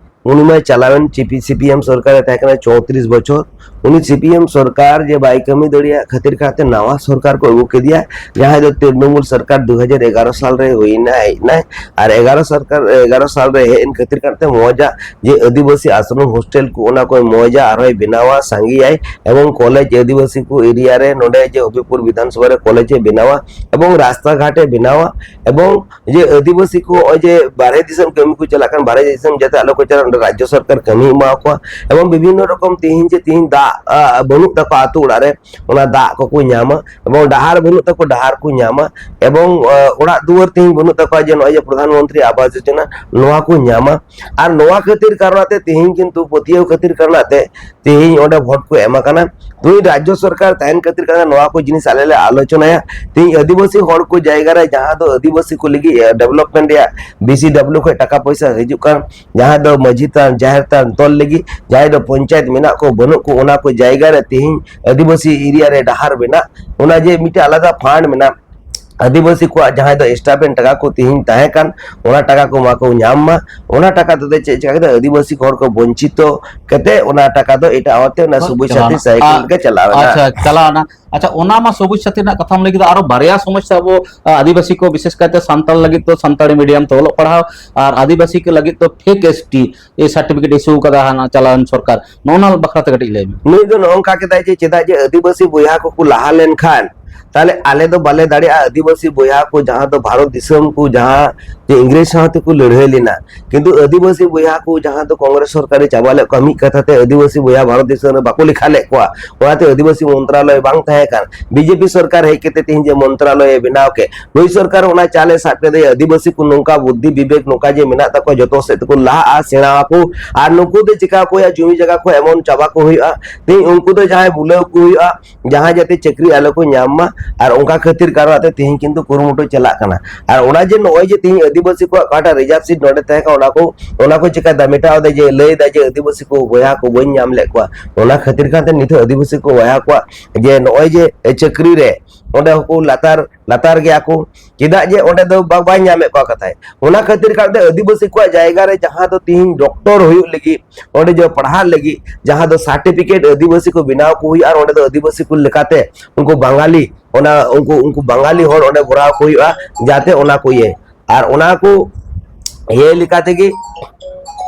ᱩᱱᱤ ᱢᱟᱭ ᱪᱟᱞᱟᱣᱮᱱ CP, CPM ᱥᱚᱨᱠᱟᱨᱮ ᱛᱟᱦᱮᱸ ᱠᱟᱱᱟ ᱪᱳᱭᱛᱨᱤᱥ ᱵᱚᱪᱷᱚᱨ᱾ ᱩᱱᱤ CPM ᱥᱚᱨᱠᱟᱨ ᱡᱮ ᱵᱟᱭ ᱠᱟᱹᱢᱤ ᱫᱟᱲᱮᱭᱟᱜ ᱠᱷᱟᱹᱛᱤᱨ ᱠᱟᱨᱛᱮ ᱱᱟᱣᱟ ᱥᱚᱨᱠᱟᱨ ᱠᱚ ᱟᱹᱜᱩ ᱠᱮᱫᱮᱭᱟ, ᱡᱟᱦᱟᱸᱭ ᱫᱚ ᱛᱨᱤᱱᱢᱩᱞ ᱥᱚᱨᱠᱟᱨ ᱫᱩ ᱦᱟᱡᱟᱨ ᱮᱜᱟᱨᱚ ᱥᱟᱞ ᱨᱮ ᱦᱩᱭᱱᱟ, ᱦᱮᱡ ᱮᱱᱟᱭ᱾ ᱟᱨ ᱮᱜᱟᱨᱚ ᱥᱚᱨᱠᱟᱨ, ᱮᱜᱟᱨᱚ ᱥᱟᱞ ᱨᱮ ᱦᱮᱡ ᱮᱱ ᱠᱷᱟᱹᱛᱤᱨ ᱠᱟᱨᱛᱮ ᱢᱚᱡᱽ ᱟᱜ ᱡᱮ ᱟᱹᱫᱤᱵᱟᱹᱥᱤ ᱟᱥᱨᱚᱢ hostel ᱠᱚ, ᱚᱱᱟ ᱠᱚ ᱢᱚᱡᱽ ᱟᱜ ᱟᱨᱦᱚᱸᱭ ᱵᱮᱱᱟᱣᱟ, ᱥᱟᱸᱜᱮᱭᱟᱭ, ᱮᱵᱚᱝ ᱠᱚᱞᱮᱡᱽ ᱟᱹᱫᱤᱵᱟᱹᱥᱤ ᱠᱚ area ᱨᱮ ᱱᱚᱰᱮ ᱡᱮ ᱦᱚᱵᱤᱵᱽᱯᱩᱨ ᱵᱤᱫᱷᱟᱱ ᱥᱚᱵᱷᱟ ᱨᱮ ᱠᱚᱞᱮᱡᱽ ᱮ ᱵᱮᱱᱟᱣᱟ, ᱮᱵᱚᱝ ᱨᱟᱥᱛᱟ ᱜᱷᱟᱴ ᱮ ᱵᱮᱱᱟᱣᱟ, ᱮᱵᱚᱝ ᱡᱮ ᱟᱹᱫᱤᱵᱟᱹᱥᱤ ᱠᱚ ᱱᱚᱜᱼᱚᱭ ᱡᱮ ᱵᱟᱨᱦᱮ ᱫᱤᱥᱚᱢ ᱠᱟᱹᱢᱤ ᱠᱚ ᱪᱟᱞᱟᱜ ᱠᱟᱱ, ᱵᱟᱨᱦᱮ ᱫᱤᱥᱚᱢ ᱡᱟᱛᱮ ᱟᱞᱚ ᱠᱚ ᱪᱟᱞᱟᱜ, ᱚᱸᱰᱮ ᱨᱟᱡᱽᱡᱚ ᱥᱚᱨᱠᱟᱨ ᱠᱟᱹᱢᱤ ᱮᱢᱟ ᱠᱚᱣᱟ, ᱮᱵᱚᱝ ᱵᱤᱵᱷᱤᱱᱱᱚ ᱨᱚᱠᱚᱢ ᱛᱮᱦᱤᱧ ᱡᱮ ᱛᱮᱦᱤᱧ ᱫᱟᱜ, ᱟ, ᱵᱟᱹᱱᱩᱜ ᱛᱟᱠᱚᱣᱟ ᱟᱹᱛᱩ ᱚᱲᱟᱜ ᱨᱮ, ᱚᱱᱟ ᱫᱟᱜ ᱠᱚᱠᱚ ᱧᱟᱢᱟ, ᱮᱵᱚᱝ ᱰᱟᱦᱟᱨ ᱵᱟᱹᱱᱩᱜ ᱛᱟᱠᱚ, ᱰᱟᱦᱟᱨ ᱠᱚ ᱧᱟᱢᱟ, ᱮᱵᱚᱝ, ᱟ, ᱚᱲᱟᱜ ᱫᱩᱣᱟᱹᱨ ᱛᱮᱦᱤᱧ ᱵᱟᱹᱱᱩᱜ ᱛᱟᱠᱚᱣᱟ ᱡᱮ ᱱᱚᱜᱼᱚᱭ ᱡᱮ ᱯᱨᱚᱫᱷᱟᱱ ᱢᱚᱱᱛᱨᱤ ᱟᱵᱟᱥ ᱡᱳᱡᱚᱱᱟ, ᱱᱚᱣᱟ ᱠᱚ ᱧᱟᱢᱟ᱾ ᱟᱨ ᱱᱚᱣᱟ ᱠᱷᱟᱹᱛᱤᱨ ᱠᱟᱨᱚᱱ ᱛᱮ ᱛᱮᱦᱤᱧ ᱠᱤᱱᱛᱩ ᱯᱟᱹᱛᱭᱟᱹᱣ ᱠᱷᱟᱹᱛᱤᱨ ᱠᱟᱨᱚᱱ ᱛᱮ ᱛᱮᱦᱤᱧ ᱚᱸᱰᱮ ᱵᱷᱳᱴ ᱠᱚ ᱮᱢ ᱟᱠᱟᱱᱟ᱾ ᱛᱮᱦᱤᱧ ᱨᱟᱡᱽᱡᱚ ᱥᱚᱨᱠᱟᱨ ᱛᱟᱦᱮᱱ ᱠᱷᱟᱹᱛᱤᱨ ᱠᱟᱱᱟ, ᱱᱚᱣᱟ ᱠᱚ ᱡᱤᱱᱤᱥ ᱟᱞᱮ ᱞᱮ ᱟᱞᱳᱪᱚᱱᱟᱭᱟ᱾ ᱛᱮᱦᱤᱧ ᱟᱹᱫᱤᱵᱟᱹᱥᱤ ᱦᱚᱲ ᱠᱚ ᱡᱟᱭᱜᱟ ᱨᱮ ᱡᱟᱦᱟᱸ ᱫᱚ ᱟᱹᱫᱤᱵᱟᱹᱥᱤ ᱠᱚ ᱞᱟᱹᱜᱤᱫ, ᱮ, development ᱨᱮᱭᱟᱜ BCW ᱠᱷᱚᱱ ᱴᱟᱠᱟ ᱯᱚᱭᱥᱟ ᱦᱤᱡᱩᱜ ᱠᱟᱱ, ᱡᱟᱦᱟᱸ ᱫᱚ ᱢᱟᱹᱡᱷᱤ ᱛᱷᱟᱱ, ᱡᱟᱦᱮᱨ ᱛᱷᱟᱱ ᱛᱚᱞ ᱞᱟᱹᱜᱤᱫ, ᱡᱟᱦᱟᱸᱭ ᱫᱚ ᱯᱚᱧᱪᱟᱭᱮᱛ ᱢᱮᱱᱟᱜ ᱠᱚ ᱵᱟᱹᱱᱩᱜ ᱠᱚ, ᱚᱱᱟ ᱠᱚ ᱡᱟᱭᱜᱟ ᱨᱮ ᱛᱮᱦᱤᱧ ᱟᱹᱫᱤᱵᱟᱹᱥᱤ area ᱨᱮ ᱰᱟᱦᱟᱨ ᱢᱮᱱᱟᱜ, ᱚᱱᱟ ᱡᱮ ᱢᱤᱫᱴᱮᱱ ᱟᱞᱟᱫᱟ fund ᱢᱮᱱᱟᱜ, ᱟᱹᱫᱤᱵᱟᱹᱥᱤ ᱠᱚᱣᱟᱜ ᱡᱟᱦᱟᱸᱭ ᱫᱚ stipend ᱴᱟᱠᱟ ᱠᱚ ᱛᱮᱦᱤᱧ ᱛᱟᱦᱮᱸ ᱠᱟᱱ, ᱚᱱᱟ ᱴᱟᱠᱟ ᱠᱚ ᱢᱟ ᱠᱚ ᱧᱟᱢ ᱢᱟ᱾ ᱚᱱᱟ ᱴᱟᱠᱟ ᱛᱮᱫᱚ ᱪᱮᱫ ᱪᱤᱠᱟ ᱠᱮᱫᱟ? ᱟᱹᱫᱤᱵᱟᱹᱥᱤ ᱦᱚᱲ ᱠᱚ ᱵᱚᱧᱪᱤᱛᱚ ᱠᱟᱛᱮ ᱚᱱᱟ ᱴᱟᱠᱟ ᱫᱚ ᱮᱴᱟᱜ ᱦᱚᱲ ᱛᱮ ᱚᱱᱟ ᱥᱩᱵᱤᱪᱷᱟ ᱛᱮ ᱪᱟᱞᱟᱣᱱᱟ᱾ ᱥᱟᱭᱠᱮᱞ ᱟᱨ ᱜᱮ ᱪᱟᱞᱟᱣ ᱮᱱᱟ᱾ ᱟᱪᱪᱷᱟ, ᱪᱟᱞᱟᱣᱱᱟ᱾ ᱟᱪᱪᱷᱟ, ᱚᱱᱟ ᱢᱟ ᱥᱚᱵᱩᱡ ᱥᱟᱛᱷᱤ ᱨᱮᱱᱟᱜ ᱠᱟᱛᱷᱟᱢ ᱞᱟᱹᱭ ᱠᱮᱫᱟ, ᱟᱨᱚ ᱵᱟᱨᱭᱟ ᱥᱚᱢᱚᱥᱥᱟ ᱟᱵᱚ, ᱟ, ᱟᱹᱫᱤᱵᱟᱹᱥᱤ ᱠᱚ, ᱵᱤᱥᱮᱥ ᱠᱟᱭᱛᱮ ᱥᱟᱱᱛᱟᱲ ᱞᱟᱹᱜᱤᱫ ᱫᱚ ᱥᱟᱱᱛᱟᱲᱤ ᱢᱤᱰᱤᱭᱟᱢ ᱛᱮ ᱚᱞᱚᱜ ᱯᱟᱲᱦᱟᱣ, ᱟᱨ ᱟᱹᱫᱤᱵᱟᱹᱥᱤ ᱠᱚ ᱞᱟᱹᱜᱤᱫ ᱫᱚ ᱯᱷᱮᱠ ᱮᱥ ᱴᱤ ᱮ ᱥᱟᱨᱴᱤᱯᱷᱤᱠᱮᱴ ᱤᱥᱩ ᱠᱟᱫᱟ ᱦᱟᱱᱟ ᱪᱟᱞᱟᱣᱮᱱ ᱥᱚᱨᱠᱟᱨ᱾ ᱱᱚᱜᱼᱚ ᱱᱚᱣᱟ ᱵᱟᱠᱷᱨᱟ ᱛᱮ ᱠᱟᱹᱴᱤᱡ ᱞᱟᱹᱭ ᱢᱮ᱾ ᱱᱩᱭ ᱫᱚ ᱱᱚᱜᱼᱚ ᱱᱚᱝᱠᱟ ᱠᱮᱫᱟᱭ ᱡᱮ ᱪᱮᱫᱟᱜ ᱡᱮ ᱟᱹᱫᱤᱵᱟᱹᱥᱤ ᱵᱚᱭᱦᱟ ᱠᱚᱠᱚ ᱞᱟᱦᱟ ᱞᱮᱱᱠᱷᱟᱱ ᱛᱟᱦᱞᱮ ᱟᱞᱮ ᱫᱚ ᱵᱟᱞᱮ ᱫᱟᱲᱮᱭᱟᱜᱼᱟ, ᱟᱹᱫᱤᱵᱟᱹᱥᱤ ᱵᱚᱭᱦᱟ ᱠᱚ ᱡᱟᱦᱟᱸ ᱫᱚ ᱵᱷᱟᱨᱚᱛ ᱫᱤᱥᱚᱢ ᱠᱚ ᱡᱟᱦᱟᱸ ᱡᱮ ᱤᱝᱨᱮᱡᱽ ᱥᱟᱶᱛᱮ ᱠᱚ ᱞᱟᱹᱲᱦᱟᱹᱭ ᱞᱮᱱᱟ, ᱠᱤᱱᱛᱩ ᱟᱹᱫᱤᱵᱟᱹᱥᱤ ᱵᱚᱭᱦᱟ ᱠᱚ ᱡᱟᱦᱟᱸ ᱫᱚ ᱠᱚᱝᱜᱨᱮᱥ ᱥᱚᱨᱠᱟᱨᱮ ᱪᱟᱵᱟ ᱞᱮᱫ ᱠᱚᱣᱟ, ᱢᱤᱫ ᱠᱟᱛᱷᱟ ᱛᱮ ᱟᱹᱫᱤᱵᱟᱹᱥᱤ ᱵᱚᱭᱦᱟ ᱵᱷᱟᱨᱚᱛ ᱫᱤᱥᱚᱢ ᱨᱮ ᱵᱟᱠᱚ ᱞᱮᱠᱷᱟ ᱞᱮᱫ ᱠᱚᱣᱟ, ᱚᱱᱟᱛᱮ ᱟᱹᱫᱤᱵᱟᱹᱥᱤ ᱢᱚᱱᱛᱨᱟᱞᱚᱭ ᱵᱟᱝ ᱛᱟᱦᱮᱸ ᱠᱟᱱ᱾ ᱵᱤᱡᱮᱯᱤ ᱥᱚᱨᱠᱟᱨ ᱦᱮᱡ ᱠᱟᱛᱮ ᱛᱮᱦᱮᱧ ᱡᱮ ᱢᱚᱱᱛᱨᱟᱞᱚᱭ ᱮ ᱵᱮᱱᱟᱣ ᱠᱮᱫ, ᱱᱩᱭ ᱥᱚᱨᱠᱟᱨ ᱚᱱᱟ ᱪᱟᱞ ᱮ ᱥᱟᱵ ᱠᱮᱫᱟ, ᱟᱹᱫᱤᱵᱟᱹᱥᱤ ᱠᱚ ᱱᱚᱝᱠᱟ ᱵᱩᱫᱽᱫᱷᱤ ᱵᱤᱵᱮᱠ ᱱᱚᱝᱠᱟ ᱡᱮ ᱢᱮᱱᱟᱜ ᱛᱟᱠᱚᱣᱟ, ᱡᱚᱛᱚ ᱥᱮᱫ ᱛᱮᱠᱚ ᱞᱟᱦᱟᱜᱼᱟ, ᱥᱮᱬᱟ ᱟᱠᱚ, ᱟᱨ ᱱᱩᱠᱩ ᱫᱚ ᱪᱤᱠᱟ ᱠᱚ ᱦᱩᱭᱩᱜᱼᱟ, ᱡᱩᱢᱤ ᱡᱟᱭᱜᱟ ᱠᱚ ᱮᱢᱚᱱ ᱪᱟᱵᱟ ᱠᱚ ᱦᱩᱭᱩᱜᱼᱟ, ᱛᱮᱦᱮᱧ ᱩᱱᱠᱩ ᱫᱚ ᱡᱟᱦᱟᱸᱭ ᱵᱩᱞᱟᱹᱣ ᱠᱚ ᱦᱩᱭᱩᱜᱼᱟ, ᱡᱟᱦᱟᱸ ᱡᱟᱛᱮ ᱪᱟᱹᱠᱨᱤ ᱟᱞᱚ ᱠᱚ ᱧᱟᱢ ᱢᱟ, ᱟᱨ ᱚᱱᱠᱟ ᱠᱷᱟᱹᱛᱤᱨ ᱠᱟᱨᱚᱱ ᱛᱮ ᱛᱮᱦᱮᱧ ᱠᱤᱱᱛᱩ ᱠᱩᱨᱩᱢᱩᱴᱩ ᱪᱟᱞᱟᱜ ᱠᱟᱱᱟ᱾ ᱟᱨ ᱚᱱᱟ ᱡᱮ ᱱᱚᱜᱼᱚᱭ ᱡᱮ ᱛᱮᱦᱮᱧ ᱟᱹᱫᱤᱵᱟᱹᱥᱤ ᱠᱚᱣᱟᱜ ᱚᱠᱟᱴᱟᱜ ᱨᱤᱡᱟᱨᱵᱷ ᱥᱤᱴ ᱱᱚᱰᱮ ᱛᱟᱦᱮᱸ ᱠᱟᱱᱟ, ᱚᱱᱟ ᱠᱚ, ᱚᱱᱟ ᱠᱚ ᱪᱮᱠᱟ ᱫᱟ ᱢᱮᱴᱟᱣ ᱫᱟ ᱡᱮ ᱞᱟᱹᱭ ᱫᱟ ᱡᱮ ᱟᱹᱫᱤᱵᱟᱹᱥᱤ ᱠᱚ ᱵᱚᱭᱦᱟ ᱠᱚ ᱵᱟᱹᱧ ᱧᱟᱢ ᱞᱮᱫ ᱠᱚᱣᱟ, ᱚᱱᱟ ᱠᱷᱟᱹᱛᱤᱨ ᱠᱟᱱᱛᱮ ᱱᱤᱛᱚᱜ ᱟᱹᱫᱤᱵᱟᱹᱥᱤ ᱠᱚ ᱵᱚᱭᱦᱟ ᱠᱚᱣᱟᱜ ᱡᱮ ᱱᱚᱜᱼᱚᱭ ᱡᱮ ᱪᱟᱹᱠᱨᱤ ᱨᱮ ᱚᱸᱰᱮ ᱦᱚᱸᱠᱚ ᱞᱟᱛᱟᱨ, ᱞᱟᱛᱟᱨ ᱜᱮᱭᱟ ᱠᱚ, ᱪᱮᱫᱟᱜ ᱡᱮ ᱚᱸᱰᱮ ᱫᱚ ᱵᱟ-, ᱵᱟᱭ ᱧᱟᱢᱮᱫ ᱠᱚᱣᱟ ᱠᱟᱛᱷᱟᱭ᱾ ᱚᱱᱟ ᱠᱷᱟᱹᱛᱤᱨ ᱠᱟᱨᱛᱮ ᱟᱹᱫᱤᱵᱟᱹᱥᱤ ᱠᱚᱣᱟᱜ ᱡᱟᱭᱜᱟ ᱨᱮ ᱡᱟᱦᱟᱸ ᱫᱚ ᱛᱤᱦᱤᱧ ᱰᱚᱠᱴᱚᱨ ᱦᱩᱭᱩᱜ ᱞᱟᱹᱜᱤᱫ ᱚᱸᱰᱮ ᱡᱮ ᱯᱟᱲᱦᱟᱜ ᱞᱟᱹᱜᱤᱫ ᱡᱟᱦᱟᱸ ᱫᱚ ᱥᱟᱨᱴᱤᱯᱷᱤᱠᱮᱴ ᱟᱹᱫᱤᱵᱟᱹᱥᱤ ᱠᱚ ᱵᱮᱱᱟᱣ ᱠᱚ ᱦᱩᱭᱩᱜᱼᱟ, ᱟᱨ ᱚᱸᱰᱮ ᱫᱚ ᱟᱹᱫᱤᱵᱟᱹᱥᱤ ᱠᱚ ᱞᱮᱠᱟᱛᱮ ᱩᱱᱠᱩ ᱵᱟᱝᱜᱟᱞᱤ, ᱚᱱᱟ ᱩᱱᱠᱩ, ᱩᱱᱠᱩ ᱵᱟᱝᱜᱟᱞᱤ ᱦᱚᱲ ᱚᱸᱰᱮ ᱵᱷᱚᱨᱟᱣ ᱠᱚ ᱦᱩᱭᱩᱜᱼᱟ, ᱡᱟᱛᱮ ᱚᱱᱟ ᱠᱚ ᱤᱭᱟᱹ᱾ ᱟᱨ ᱚᱱᱟ ᱠᱚ ᱤᱭᱟᱹ ᱞᱮᱠᱟ ᱛᱮᱜᱮ,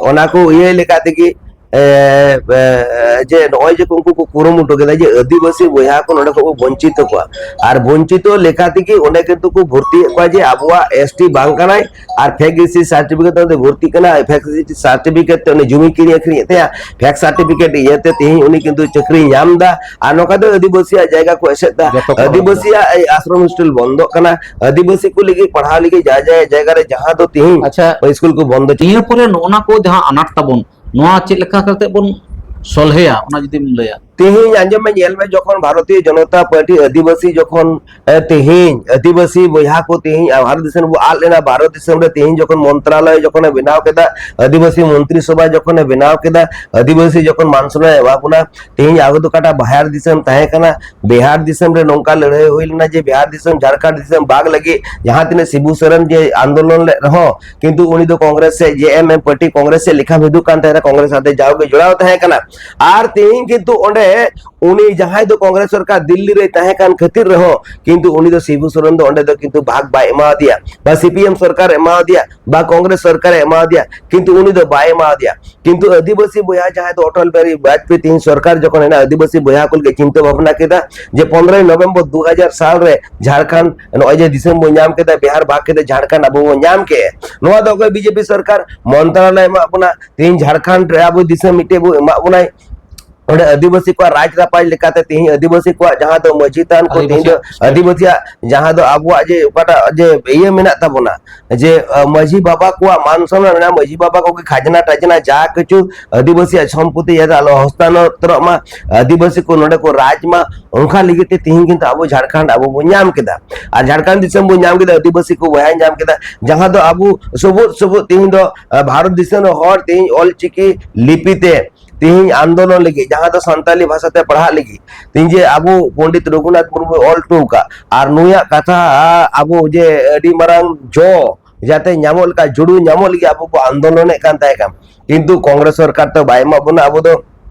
ᱚᱱᱟ ᱠᱚ ᱤᱭᱟᱹ ᱞᱮᱠᱟ ᱛᱮᱜᱮ, ᱮ, ᱮ, ᱡᱮ ᱱᱚᱜᱼᱚᱭ ᱡᱮ ᱩᱱᱠᱩ ᱠᱚ ᱠᱩᱨᱩᱢᱩᱴᱩ ᱠᱮᱫᱟ ᱡᱮ ᱟᱹᱫᱤᱵᱟᱹᱥᱤ ᱵᱚᱭᱦᱟ ᱠᱚ ᱱᱚᱰᱮ ᱠᱷᱚᱱ ᱠᱚ ᱵᱚᱧᱪᱤᱛ ᱠᱚᱣᱟ, ᱟᱨ ᱵᱚᱧᱪᱤᱛᱚ ᱞᱮᱠᱟ ᱛᱮᱜᱮ ᱚᱸᱰᱮ ᱠᱤᱱᱛᱩ ᱠᱚ ᱵᱷᱚᱨᱛᱤᱭᱮᱫ ᱠᱚᱣᱟ ᱡᱮ ᱟᱵᱚᱣᱟᱜ ᱮᱥ ᱴᱤ ᱵᱟᱝ ᱠᱟᱱᱟᱭ, ᱟᱨ ᱯᱷᱮᱠ ᱮᱥ ᱥᱤ ᱥᱟᱨᱴᱤᱯᱷᱤᱠᱮᱴ ᱛᱮ ᱵᱷᱚᱨᱛᱤᱜ ᱠᱟᱱᱟ, ᱯᱷᱮᱠ ᱮᱥ ᱥᱤ ᱥᱟᱨᱴᱤᱯᱷᱤᱠᱮᱴ ᱛᱮ ᱩᱱᱤ ᱡᱩᱢᱤ ᱠᱤᱨᱤᱧ ᱟᱹᱠᱷᱨᱤᱧᱮᱫ ᱛᱟᱭᱟ, ᱯᱷᱮᱠ ᱥᱟᱨᱴᱤᱯᱷᱤᱠᱮᱴ ᱤᱭᱟᱹᱛᱮ ᱛᱮᱦᱮᱧ ᱩᱱᱤ ᱠᱤᱱᱛᱩ ᱪᱟᱹᱠᱨᱤᱭ ᱧᱟᱢ ᱮᱫᱟ᱾ ᱟᱨ ᱱᱚᱝᱠᱟ ᱫᱚ ᱟᱹᱫᱤᱵᱟᱹᱥᱤᱭᱟᱜ ᱡᱟᱭᱜᱟ ᱠᱚ ᱮᱥᱮᱫ ᱮᱫᱟ, ᱡᱚᱛᱚ ᱠᱚ ᱟᱹᱫᱤᱵᱟᱹᱥᱤᱭᱟᱜ ᱟᱥᱨᱚᱢ ᱦᱳᱥᱴᱮᱞ ᱵᱚᱱᱫᱚᱜ ᱠᱟᱱᱟ, ᱟᱹᱫᱤᱵᱟᱹᱥᱤ ᱠᱚ ᱞᱟᱹᱜᱤᱫ ᱯᱟᱲᱦᱟᱣ ᱞᱟᱹᱜᱤᱫ ᱡᱟ ᱡᱟ ᱡᱟᱭᱜᱟ ᱨᱮ ᱡᱟᱦᱟᱸ ᱫᱚ ᱛᱮᱦᱮᱧ ᱟᱪᱪᱷᱟ, ᱥᱠᱩᱞ ᱠᱚ ᱵᱚᱱᱫᱚ᱾ ᱤᱱᱟᱹ ᱯᱚᱨᱮ ᱱᱚᱜᱼᱚ ᱱᱟ ᱠᱚ ᱡᱟᱦᱟᱸ ᱟᱱᱟᱴ ᱛᱟᱵᱚᱱ, ᱱᱚᱣᱟ ᱪᱮᱫ ᱞᱮᱠᱟ ᱠᱟᱛᱮ ᱵᱚᱱ ᱥᱚᱞᱦᱮᱭᱟ, ᱚᱱᱟ ᱡᱩᱫᱤᱢ ᱞᱟᱹᱭᱟ? ᱛᱮᱦᱮᱧ ᱟᱸᱡᱚᱢ ᱢᱮ, ᱧᱮᱞ ᱢᱮ, ᱡᱚᱠᱷᱚᱱ ᱵᱷᱟᱨᱚᱛᱤᱭᱚ ᱡᱚᱱᱚᱛᱟ ᱯᱟᱨᱴᱤ ᱟᱹᱫᱤᱵᱟᱹᱥᱤ ᱡᱚᱠᱷᱚᱱ, ᱮ, ᱛᱮᱦᱮᱧ ᱟᱹᱫᱤᱵᱟᱹᱥᱤ ᱵᱚᱭᱦᱟ ᱠᱚ ᱛᱮᱦᱮᱧ ᱵᱷᱟᱨᱚᱛ ᱫᱤᱥᱚᱢ ᱵᱚ ᱟᱫ ᱞᱮᱱᱟ, ᱵᱷᱟᱨᱚᱛ ᱫᱤᱥᱚᱢ ᱨᱮ ᱛᱮᱦᱮᱧ ᱡᱚᱠᱷᱚᱱ ᱢᱚᱱᱛᱨᱟᱞᱚᱭ ᱡᱚᱠᱷᱚᱱᱮ ᱵᱮᱱᱟᱣ ᱠᱮᱫᱟ, ᱟᱹᱫᱤᱵᱟᱹᱥᱤ ᱢᱚᱱᱛᱨᱤ ᱥᱚᱵᱷᱟ ᱡᱚᱠᱷᱚᱱᱮ ᱵᱮᱱᱟᱣ ᱠᱮᱫᱟ, ᱟᱹᱫᱤᱵᱟᱹᱥᱤ ᱡᱚᱠᱷᱚᱱ ᱢᱟᱱ ᱥᱚᱱᱢᱟᱱᱮ ᱮᱢᱟ ᱵᱚᱱᱟ, ᱛᱮᱦᱮᱧ ᱟᱵᱚ ᱫᱚ ᱚᱠᱟᱴᱟᱜ ᱵᱟᱦᱟᱨ ᱫᱤᱥᱚᱢ ᱛᱟᱦᱮᱸ ᱠᱟᱱᱟ, ᱵᱤᱦᱟᱨ ᱫᱤᱥᱚᱢ ᱨᱮ ᱱᱚᱝᱠᱟ ᱞᱟᱹᱲᱦᱟᱹᱭ ᱦᱩᱭ ᱞᱮᱱᱟ ᱡᱮ ᱵᱤᱦᱟᱨ ᱫᱤᱥᱚᱢ, ᱡᱷᱟᱲᱠᱷᱚᱸᱰ ᱫᱤᱥᱚᱢ ᱵᱟᱜᱽ ᱞᱟᱹᱜᱤᱫ ᱡᱟᱦᱟᱸ ᱛᱤᱱᱟᱹᱜ ᱥᱤᱵᱩ ᱥᱚᱨᱮᱱ ᱡᱮ ᱟᱱᱫᱳᱞᱚᱱ ᱞᱮᱫ ᱨᱮᱦᱚᱸ, ᱠᱤᱱᱛᱩ ᱩᱱᱤ ᱫᱚ ᱠᱚᱝᱜᱨᱮᱥ ᱥᱮ ᱡᱮ ᱮᱢ ᱮᱢ ᱯᱟᱨᱴᱤ ᱠᱚᱝᱜᱨᱮᱥ ᱥᱮ ᱞᱮᱠᱷᱟ ᱦᱤᱡᱩᱜ ᱠᱟᱱ ᱛᱟᱦᱮᱸᱱᱟ, ᱠᱚᱝᱜᱨᱮᱥ ᱥᱟᱶᱛᱮ ᱡᱟᱣᱜᱮ ᱡᱚᱲᱟᱣ ᱛᱟᱦᱮᱸ ᱠᱟᱱᱟ᱾ ᱟᱨ ᱛᱮᱦᱮᱧ ᱠᱤᱱᱛᱩ ᱚᱸᱰᱮ ᱩᱱᱤ ᱡᱟᱦᱟᱸᱭ ᱫᱚ ᱠᱚᱝᱜᱨᱮᱥ ᱥᱚᱨᱠᱟᱨ ᱫᱤᱞᱞᱤ ᱨᱮ ᱛᱟᱦᱮᱸ ᱠᱟᱱ ᱠᱷᱟᱹᱛᱤᱨ ᱨᱮᱦᱚᱸ, ᱠᱤᱱᱛᱩ ᱩᱱᱤ ᱫᱚ ᱥᱤᱵᱩ ᱥᱚᱨᱮᱱ ᱫᱚ ᱚᱸᱰᱮ ᱫᱚ ᱠᱤᱱᱛᱩ ᱵᱷᱟᱜᱽ ᱵᱟᱭ ᱮᱢᱟᱣᱟᱫᱮᱭᱟ, ᱵᱟ ᱥᱤ ᱯᱤ ᱮᱢ ᱥᱚᱨᱠᱟᱨ ᱮ ᱮᱢᱟᱣᱟᱫᱮᱭᱟ, ᱵᱟ ᱠᱚᱝᱜᱨᱮᱥ ᱥᱚᱨᱠᱟᱨ ᱮ ᱮᱢᱟᱣᱟᱫᱮᱭᱟ, ᱠᱤᱱᱛᱩ ᱩᱱᱤ ᱫᱚ ᱵᱟᱭ ᱮᱢᱟᱣᱟᱫᱮᱭᱟ᱾ ᱠᱤᱱᱛᱩ ᱟᱹᱫᱤᱵᱟᱹᱥᱤ ᱵᱚᱭᱦᱟ ᱡᱟᱦᱟᱸᱭ ᱫᱚ ᱚᱴᱚᱞ ᱵᱤᱦᱟᱨᱤ ᱵᱟᱡᱽᱯᱮᱭᱤ ᱛᱤᱦᱤᱧ ᱥᱚᱨᱠᱟᱨ ᱡᱚᱠᱷᱚᱱ ᱦᱮᱱᱟᱜ, ᱟᱹᱫᱤᱵᱟᱹᱥᱤ ᱵᱚᱭᱦᱟ ᱠᱚ ᱞᱟᱹᱜᱤᱫ ᱪᱤᱱᱛᱟᱹ ᱵᱷᱟᱵᱽᱱᱟ ᱠᱮᱫᱟ ᱡᱮ ᱯᱚᱱᱨᱚᱭ ᱱᱚᱵᱷᱮᱢᱵᱚᱨ ᱫᱩ ᱦᱟᱡᱟᱨ ᱥᱟᱞ ᱨᱮ ᱡᱷᱟᱲᱠᱷᱚᱸᱰ ᱱᱚᱜᱼᱚᱭ ᱡᱮ ᱫᱤᱥᱚᱢ ᱵᱚᱱ ᱧᱟᱢ ᱠᱮᱫᱟ, ᱵᱤᱦᱟᱨ ᱵᱷᱟᱜᱽ ᱠᱮᱫᱟ, ᱡᱷᱟᱲᱠᱷᱚᱸᱰ ᱟᱵᱚ ᱵᱚᱱ ᱧᱟᱢ ᱠᱮᱫ, ᱱᱚᱣᱟ ᱫᱚ ᱚᱠᱚᱭ ᱵᱤ ᱡᱮ ᱯᱤ ᱥᱚᱨᱠᱟᱨ ᱢᱚᱱᱛᱨᱟᱞᱚᱭ ᱮᱢᱟᱜ ᱵᱚᱱᱟ, ᱛᱤᱦᱤᱧ ᱡᱷᱟᱲᱠᱷᱚᱸᱰ ᱨᱮ ᱟᱵᱚ ᱫᱤᱥᱚᱢ ᱢᱤᱫᱴᱮᱡ ᱵᱚ ᱮᱢᱟᱜ ᱵᱚᱱᱟᱭ, ᱚᱸᱰᱮ ᱟᱹᱫᱤᱵᱟᱹᱥᱤ ᱠᱚᱣᱟᱜ ᱨᱟᱡᱽ ᱨᱟᱯᱟᱡᱽ ᱞᱮᱠᱟᱛᱮ ᱛᱤᱦᱤᱧ ᱟᱹᱫᱤᱵᱟᱹᱥᱤ ᱠᱚᱣᱟᱜ ᱡᱟᱦᱟᱸ ᱫᱚ ᱢᱟᱹᱡᱷᱤ ᱛᱷᱟᱱ ᱠᱚ, ᱛᱤᱦᱤᱧ ᱫᱚ ᱟᱹᱫᱤᱵᱟᱹᱥᱤᱭᱟᱜ ᱟᱹᱫᱤᱵᱟᱹᱥᱤᱭᱟᱜ ᱡᱟᱦᱟᱸ ᱫᱚ ᱟᱵᱚᱣᱟᱜ ᱡᱮ ᱚᱠᱟᱴᱟᱜ ᱡᱮ ᱤᱭᱟᱹ ᱢᱮᱱᱟᱜ ᱛᱟᱵᱚᱱᱟ, ᱡᱮ, ᱟᱹ, ᱢᱟᱹᱡᱷᱤ ᱵᱟᱵᱟ ᱠᱚᱣᱟᱜ ᱢᱟᱱ ᱥᱚᱱᱢᱟᱱ ᱢᱮᱱᱟᱜᱼᱟ, ᱢᱟᱹᱡᱷᱤ ᱵᱟᱵᱟ ᱠᱚᱜᱮ ᱠᱷᱟᱡᱽᱱᱟ ᱴᱟᱡᱽᱱᱟ ᱡᱟ ᱠᱤᱪᱷᱩ ᱟᱹᱫᱤᱵᱟᱹᱥᱤᱭᱟᱜ ᱥᱚᱢᱯᱚᱛᱤ ᱡᱟᱛᱮ ᱟᱞᱚ ᱦᱚᱥᱛᱟᱱᱛᱚᱨᱚᱜ ᱢᱟ, ᱟᱹᱫᱤᱵᱟᱹᱥᱤ ᱠᱚ ᱱᱚᱰᱮ ᱠᱚ ᱨᱟᱡᱽ ᱢᱟ, ᱚᱱᱠᱟ ᱞᱟᱹᱜᱤᱫ ᱛᱮ ᱛᱤᱦᱤᱧ ᱠᱤᱱᱛᱩ ᱟᱵᱚ ᱡᱷᱟᱲᱠᱷᱚᱸᱰ ᱟᱵᱚ ᱵᱚᱱ ᱧᱟᱢ ᱠᱮᱫᱟ᱾ ᱟᱨ ᱡᱷᱟᱲᱠᱷᱚᱸᱰ ᱫᱤᱥᱚᱢ ᱵᱚᱱ ᱧᱟᱢ ᱠᱮᱫᱟ, ᱟᱹᱫᱤᱵᱟᱹᱥᱤ ᱠᱚ ᱵᱚᱭᱦᱟ ᱧᱟᱢ ᱠᱮᱫᱟ, ᱡᱟᱦᱟᱸ ᱫᱚ ᱟᱵᱚ ᱥᱚᱵᱩᱡ ᱥᱚᱵᱩᱡ ᱛᱤᱦᱤᱧ ᱫᱚ, ᱟᱹ, ᱵᱷᱟᱨᱚᱛ ᱫᱤᱥᱚᱢ ᱨᱮ ᱦᱚᱲ ᱛᱤᱦᱤᱧ ᱚᱞ ᱪᱤᱠᱤ ᱞᱤᱯᱤ ᱛᱮ ᱛᱤᱦᱤᱧ ᱟᱱᱫᱳᱞᱚᱱ ᱞᱟᱹᱜᱤᱫ, ᱡᱟᱦᱟᱸ ᱫᱚ ᱥᱟᱱᱛᱟᱞᱤ ᱵᱷᱟᱥᱟ ᱛᱮ ᱯᱟᱲᱦᱟᱜ ᱞᱟᱹᱜᱤᱫ, ᱛᱤᱦᱤᱧ ᱡᱮ ᱟᱵᱚ ᱯᱚᱱᱰᱤᱛ ᱨᱚᱜᱷᱩᱱᱟᱛᱷ ᱢᱩᱨᱢᱩᱭ ᱚᱞ ᱦᱚᱴᱚ ᱟᱠᱟᱫ, ᱟᱨ ᱱᱩᱭᱟᱜ ᱠᱟᱛᱷᱟ ᱟᱵᱚ ᱡᱮ ᱟᱹᱰᱤ ᱢᱟᱨᱟᱝ ᱡᱚ ᱡᱟᱛᱮ ᱧᱟᱢᱚᱜ ᱞᱮᱠᱟ, ᱡᱩᱲᱩ ᱧᱟᱢᱚᱜ ᱞᱟᱹᱜᱤᱫ ᱟᱵᱚ ᱵᱚ ᱟᱱᱫᱳᱞᱚᱱᱮᱫ ᱠᱟᱱ ᱛᱟᱦᱮᱸ ᱠᱟᱱ, ᱠᱤᱱᱛᱩ ᱠᱚᱝᱜᱨᱮᱥ ᱥᱚᱨᱠᱟᱨ ᱛᱚ ᱵᱟᱭ ᱮᱢᱟᱜ ᱵᱚᱱᱟ, ᱟᱵᱚ ᱫᱚ